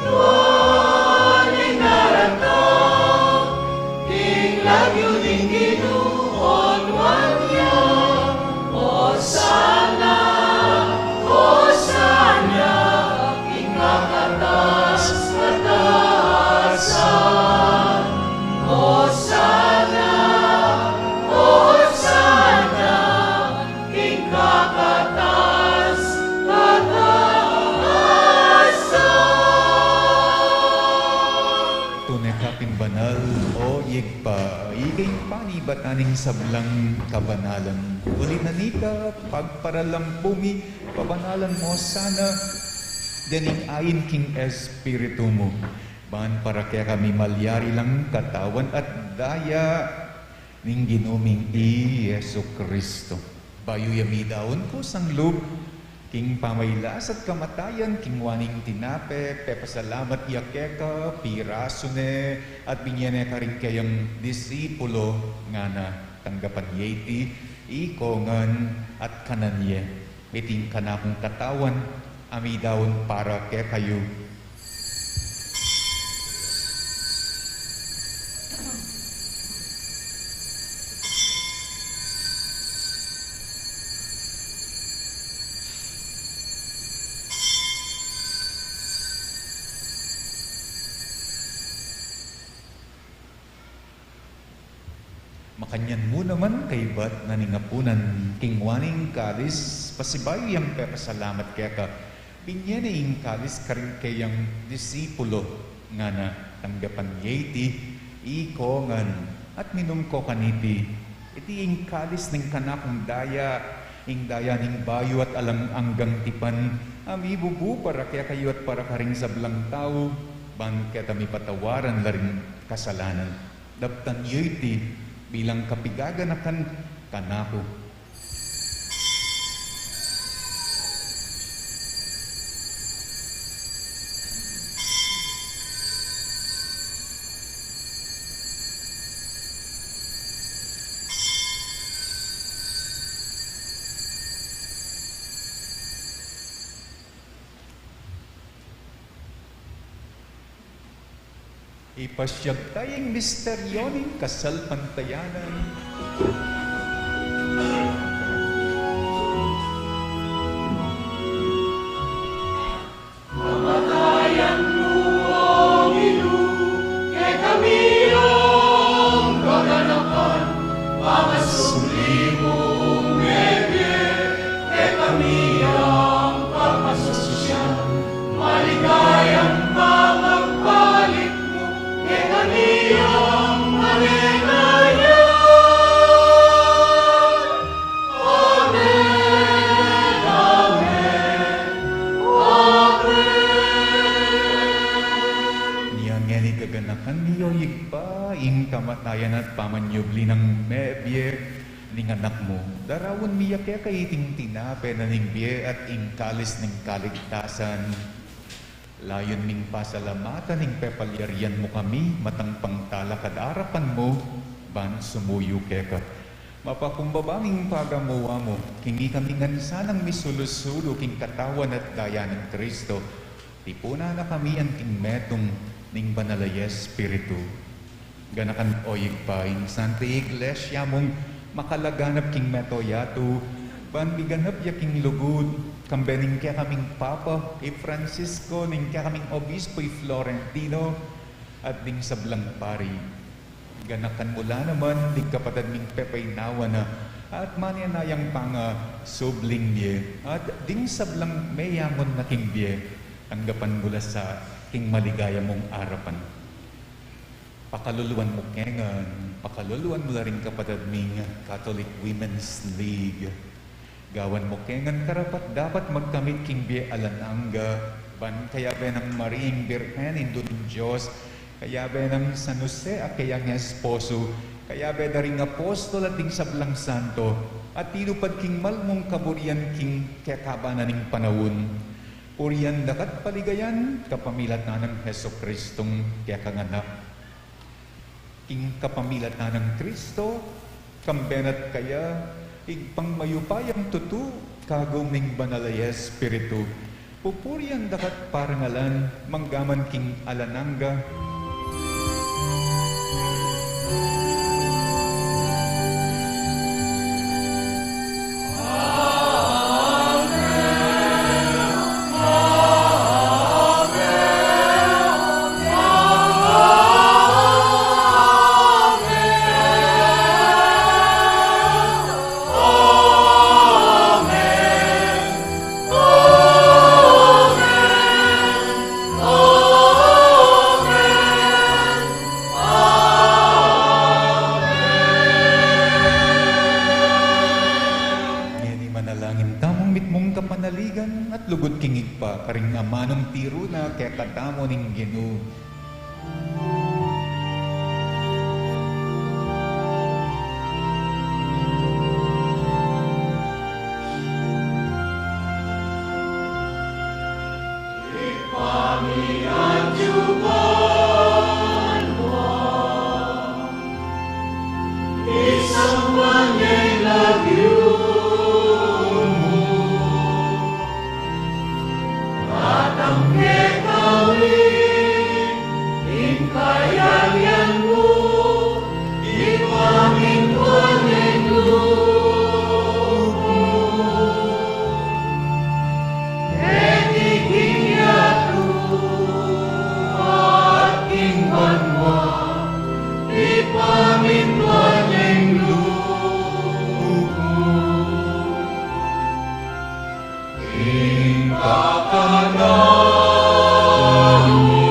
Nuan ing daratang king lagyu ning Ginu, o nuan ya. Osana, Osana, king kakatas-katasan. Osana, Osana, king kakatas-katasan. Tune ka pin banal, O Ibpa, ika ing panibatan ning sablang kabanalan. Uli na nita, pagparalampu mi, pabanalan mu sana dening ain king Espiritu mu, ban para kekami malyari lang katawan at daya ning Ginu ming i Jesucristo. Bayu ya midaun kusang lub king pamailas at kamatayan, kingwa ne ing tinape, pepasalamat ya keka, pirasu ne, at binye ne karing keyang disipulo, ngana, tanggapan ye iti, ikongan at kanan ye. Iti ing kanakung katawan a midaun para kekayu. Makanyan mu naman kaybat na ning apunan, kingwa ne ing kalis, pasibayu yang pepasalamat keka, binye ne ing kalis karing keyang disipulo, ngana, tanggapan ye iti, ikongan, at minum ko kaniti. Iti ing kalis ning kanakung daya, ing daya ning bayu at alang anggang tipan, a mibubu para kekayu at para karing sablang tau, ban keta mipatawaran la ring kasalanan. Daptan yu iti bilang kapigaganakan kanaku. Ipasiag taya ing misteryu ning kasalpantayanan. Kamatayan mu, O Ginu, kekami yang kaganakan, pangasubli mung mebie, kekami yang pamasusyan, maligayang pamagbalik mu, kekami yang maligaya. Amen, amen, amen. Nia ngeni, kaganakan mi, o Ibpa, ing kamatayan at pamanyubli nang mebie ning Anak mu. Daraun mi ya keka iting tinape na ning bie at ing kalis ning kaligtasan. Layun ming pasalamatan ing pepalyarian mu kami matang pangtalakad arapan mu ban sumuyu keka. Mapakumbaba ming pagamuan mu king ikami ngan sanang misulu-sulu king katawan at daya nang Kristo, tipunan na kami anting metung ning Banal a Espiritu. Ganakan, o Ibpa, ing Santa Iglesia mung makalaganap king mabilug a yatu, ban miganap ya king lugud, kambe ning kekaming Papa, i Francisco, ning kekaming Obispo, i Florentino, at ding sablang pari. Ganakan mu la naman ding kapatad ming pepaynawa na, at manian na yang pangasubling bie, at ding sablang meyangun na king bie, tanggapan mu la sa king maligaya mung arapan. Pakaluluan mu ke ngan, pakaluluan mu la ring kapatad ming Catholic Women's League. Gawan mu ke ngan karapat-dapat magkamit king bie alang angga, ban kayabe nang Mariang Birhen, Indu ning Dios, kayabe nang San Jose a keyang esposo, kayabe da ring apostol at ding sablang santo, a tinupad king mal mung kaburian king kekaban na ning panaun. Purian da ka at paligayan kapamilatan nang Jesucristong kekang Anak. King kapamilatan nang Kristo, kambe na at kaya, Ibpang mayupayang tutu, kagum ning Banal a Espiritu, pupurian da ka at parangalan, mangga man king alang angga. Ngeni manalangin tamung mitmung kapanaligan at lugud king Ibpa, karing amanung tiru na kekatamu ning Ginu. Datang kekami ing kayarian mu, ipamintuan ing lub mu. Keti king yatu at king banua, ipamintuan ing lub mu. Ing kakanan mi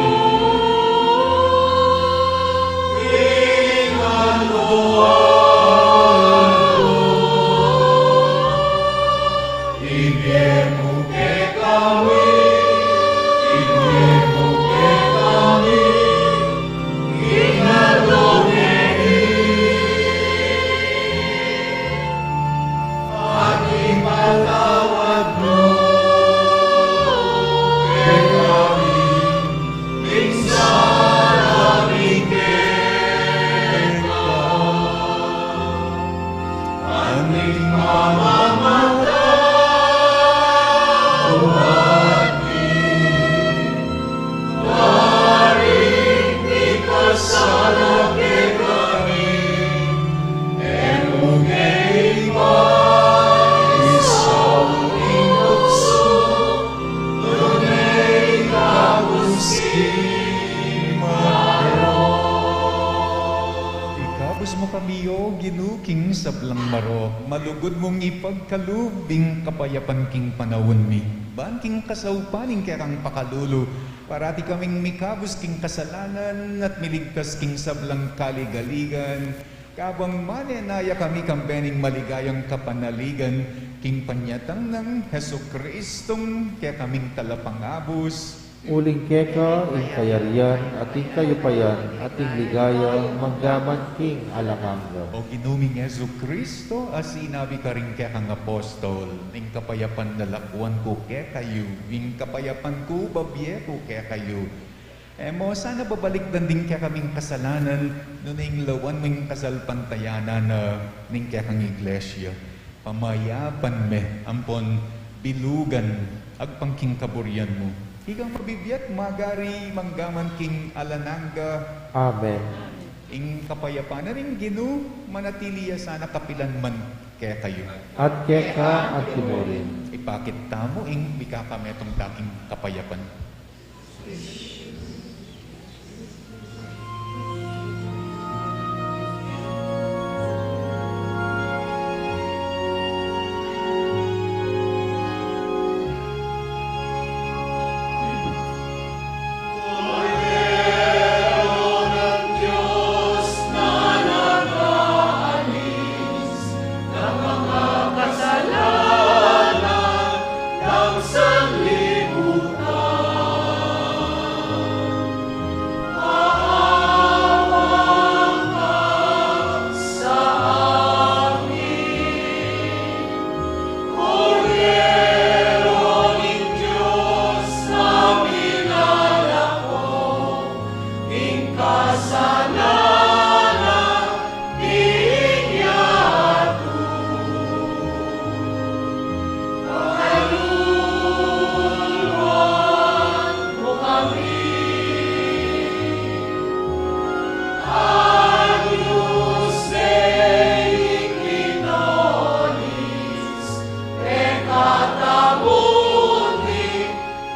Mu kami, O Ginu, king sablang marok, malugud mung ipagkalub ing kapayapan king panaun mi. Ban king kasaupan ning kekang pakalulu, parati kaming mikabus king kasalanan at miligtas king sablang kaligaligan, kabang manenaya kami kambe ning maligayang kapanaligan king panyatang nang Jesucristong kekaming Talapangabus. Uling keka ing kayarian, at ing kayupayan, at ing ligaya, manggaman king alang angga. O Ginu ming Jesucristo, a sinabi karing kekang apostol, ing kapayapan lalakuan ku kekayu, ing kapayapan ku babie ku kekayu. E mo sana babalikdan ding kekaming kasalanan, nune ing lawan mu ing kasalpantayanan na ning kekang Iglesia. Pamayapan me ampon bilugan agpang king kaburian mu. Ikang mabibie at magari manggaman king alang angga. Amen. Ing kapayapan na ning Ginu manatili ya sana kapilan man kekayu. At keka at kimurin. Ipakit tamu ing mikakametung da king kapayapan.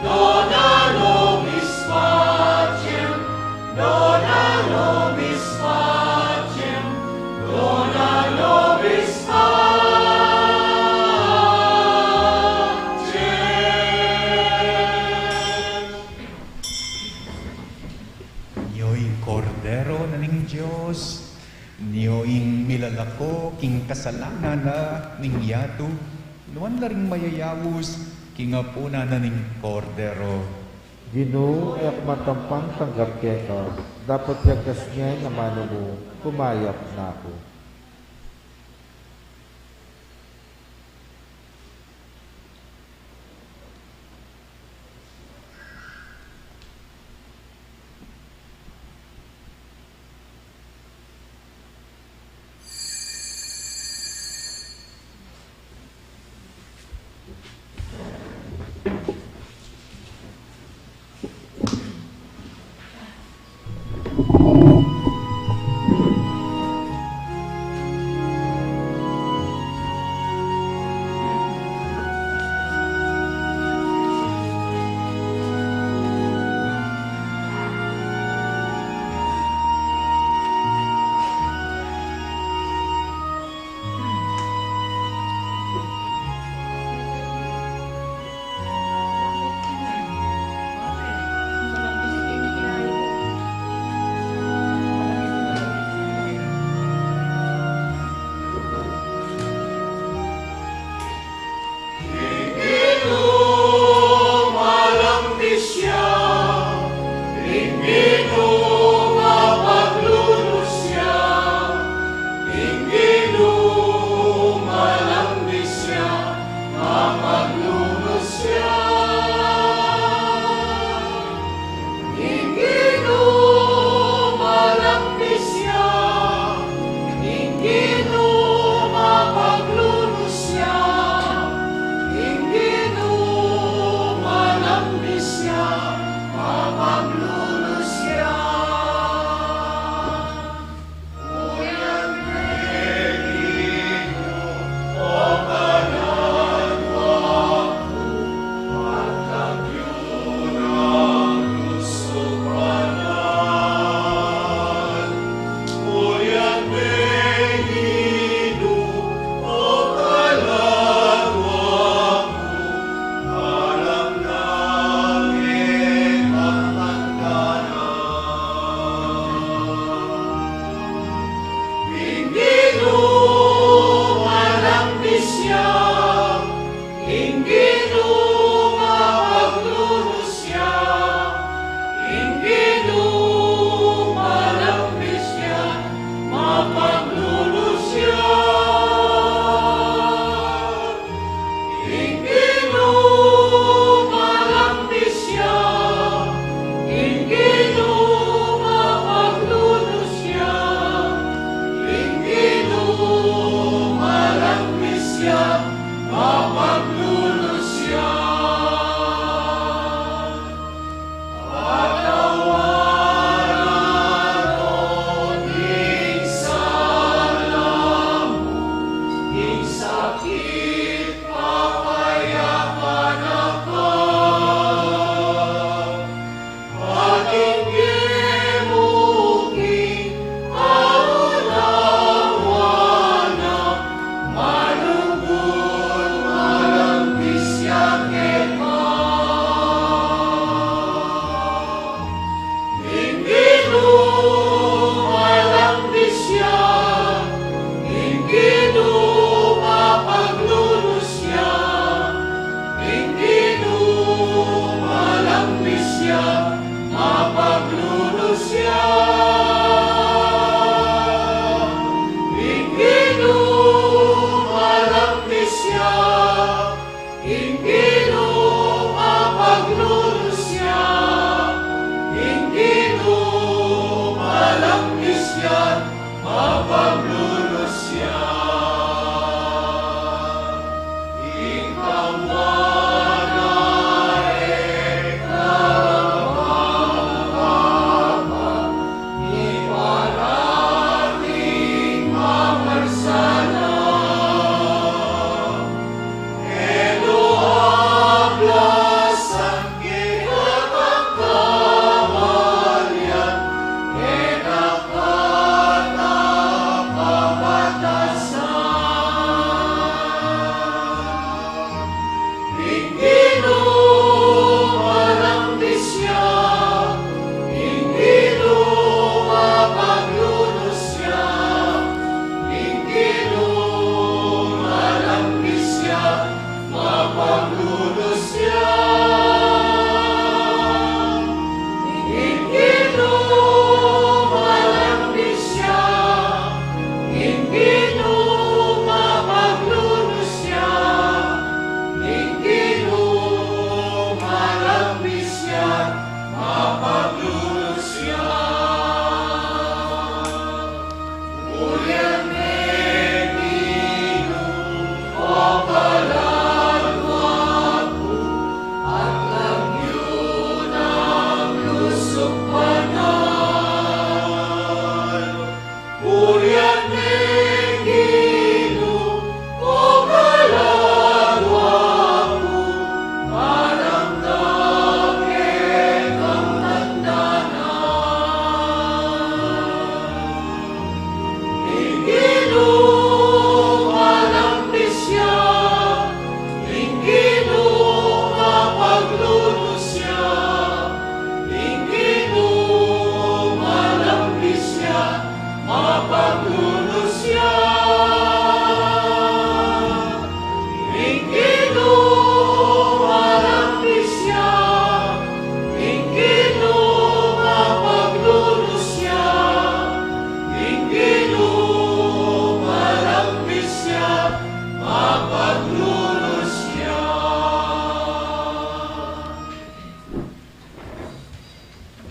Dona nobis pacem, dona nobis pacem, dona nobis pacem. Nyo ing Kordero na ning Dios, nyo ing milalako king kasalanan na ning yatu. Nuan la ring mayayaus king apunan na ning Kordero. Ginu, e ku matampang tanggap keka, dapot yagkas ne ing amanu mu, kumayap na ku.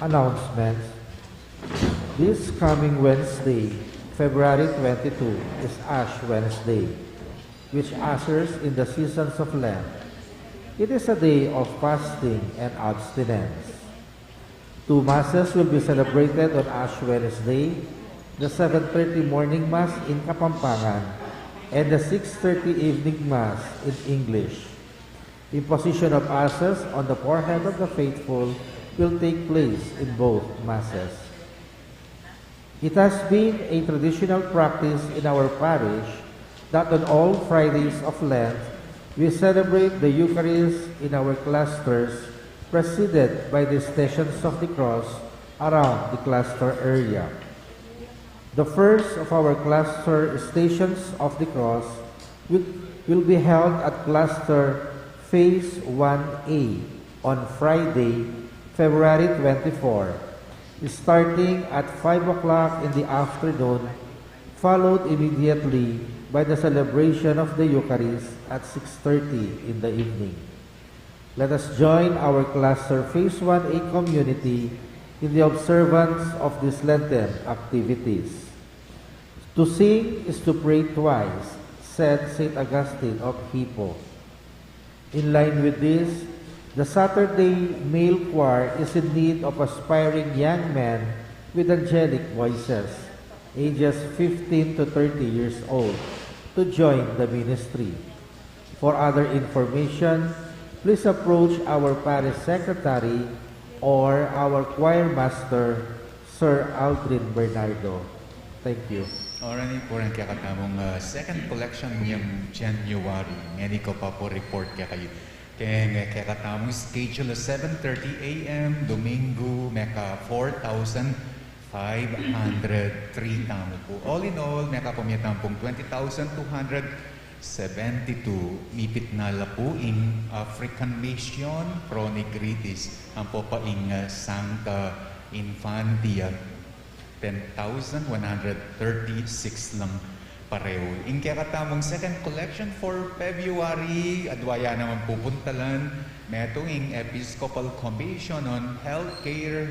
Announcements. This coming Wednesday, February twenty-two, is Ash Wednesday, which ushers in the seasons of Lent. It is a day of fasting and abstinence. Two masses will be celebrated on Ash Wednesday, the seven thirty morning mass in Kapampangan and the six thirty evening mass in English. Imposition of ashes on the forehead of the faithful will take place in both masses. It has been a traditional practice in our parish that on all Fridays of Lent, we celebrate the Eucharist in our clusters, preceded by the Stations of the Cross around the cluster area. The first of our cluster Stations of the Cross will, will be held at cluster Phase one A on Friday, February twenty-four, starting at five o'clock in the afternoon, followed immediately by the celebration of the Eucharist at six thirty in the evening. Let us join our cluster Phase one A community in the observance of these Lenten activities. "To sing is to pray twice," said Saint Augustine of Hippo. In line with this, the Saturday male choir is in need of aspiring young men with angelic voices, ages fifteen to thirty years old, to join the ministry. For other information, please approach our parish secretary or our choir master, Sir Aldrin Bernardo. Thank you. Oran ing kekatamung, ah, second collection ngeni January. Ngeni ko pa pu report kekayu. Keng, eh, kekatamung schedule, seven thirty A M, Domingo, meka four thousand five hundred three tamu pu. All in all, meka pamie tamu pung twenty thousand two hundred seventy-two. Mipit na la pu ing African Mission, Pro Nigritis, ampo pa ing, ah, Sancta Infantia. Ten thousand one hundred thirty-six lang parehu. Ing kekatamung second collection for February, adwa ya naman pupuntalan, metung ing Episcopal Commission on Healthcare,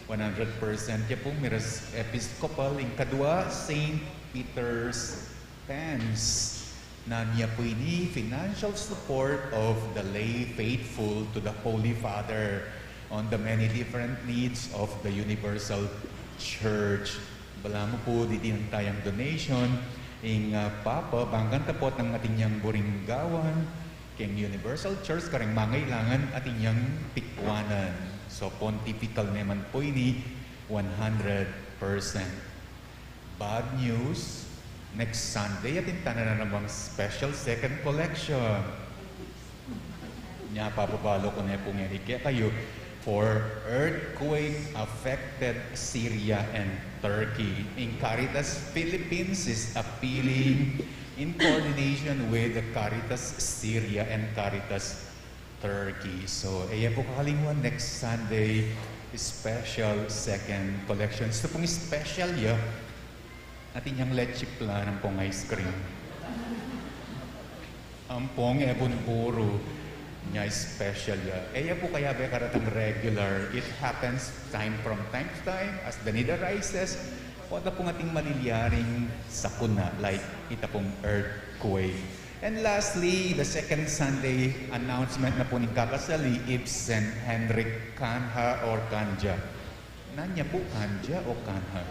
one hundred percent ya pu, miras Episcopal. Ing kadwa, Saint Peter's Pence. Nanu ya pu ini? Financial support of the lay faithful to the Holy Father on the many different needs of the universal church. Balamu pu, didinan tayang donation, ing, ah, Papa, bang kanita pu at nang atin yang buring gawan keng universal church, kareng mangailangan atin yang pikwanan. So, pontifical naman pu ini, one hundred percent. Bad news, next Sunday, atin tana na namang special second collection. Nya, papabalu ku ne pu ngeni kekayu, for earthquake-affected Syria and Turkey. Ing Caritas Philippines is appealing in coordination with the Caritas Syria and Caritas Turkey. So, e ya pu kakalingwan, next Sunday, special second collection. Ito pung special ya, atin yang leche flan ampong ice cream. Ampong ebun buru, nya special ya. E ya pu kayabe karatang regular. It happens time from time to time as the need arises. Pota pung atin malilyaring sakuna, like ita pung earthquake. And lastly, the second Sunday announcement na pu ning kakasali, Ibsen Henrik Kanha or Kanja. Nanu ya pu, Kanja o Kanha?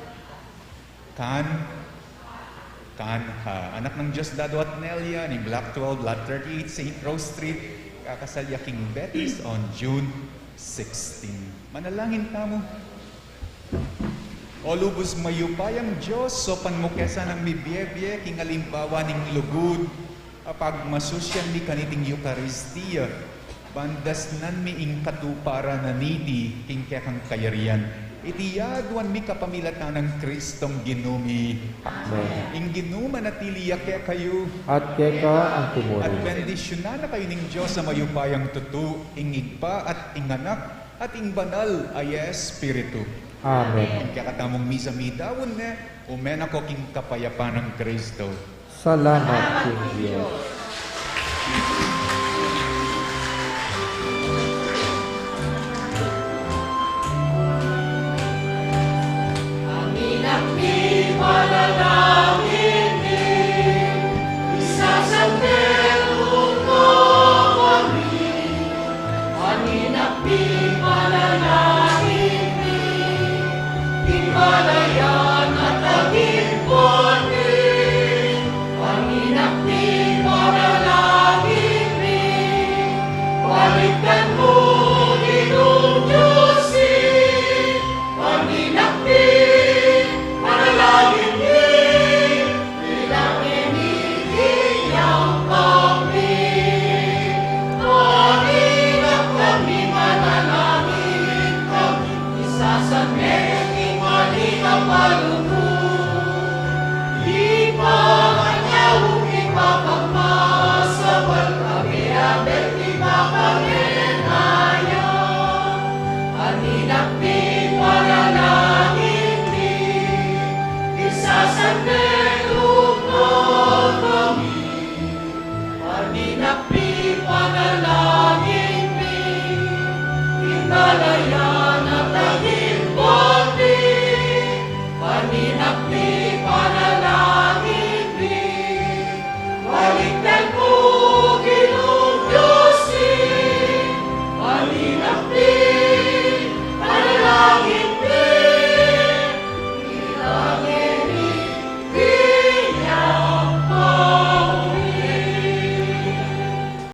Kan, Kanha. Anak ng Diosdado at Nelia, ning Block twelve, Lot thirty-eight, Saint Rose Street, kakasal ya king Betis on June sixteen. Manalangin tamu. O lubus mayupayang Dios, saupan mu ke sanang mibiebie king alimbawa ning lugud a pagmasusyan mi kaniting Eukaristia, ban dasnan mi ing katuparan na niti king kekang kayarian. Iti aduan mi kapamilatan nang Kristong Ginu mi. Amen. Ing Ginu manatili ya kekayu. At keka antimurin. At bendisyunan na kayu ning Dios a mayupayang tutu, ing Ibpa at ing Anak at ing Banal a Espiritu. Amen. Ing kekatamung misa midaun ne, ume na ko king kapayapan nang Kristo. Salamat king Dios.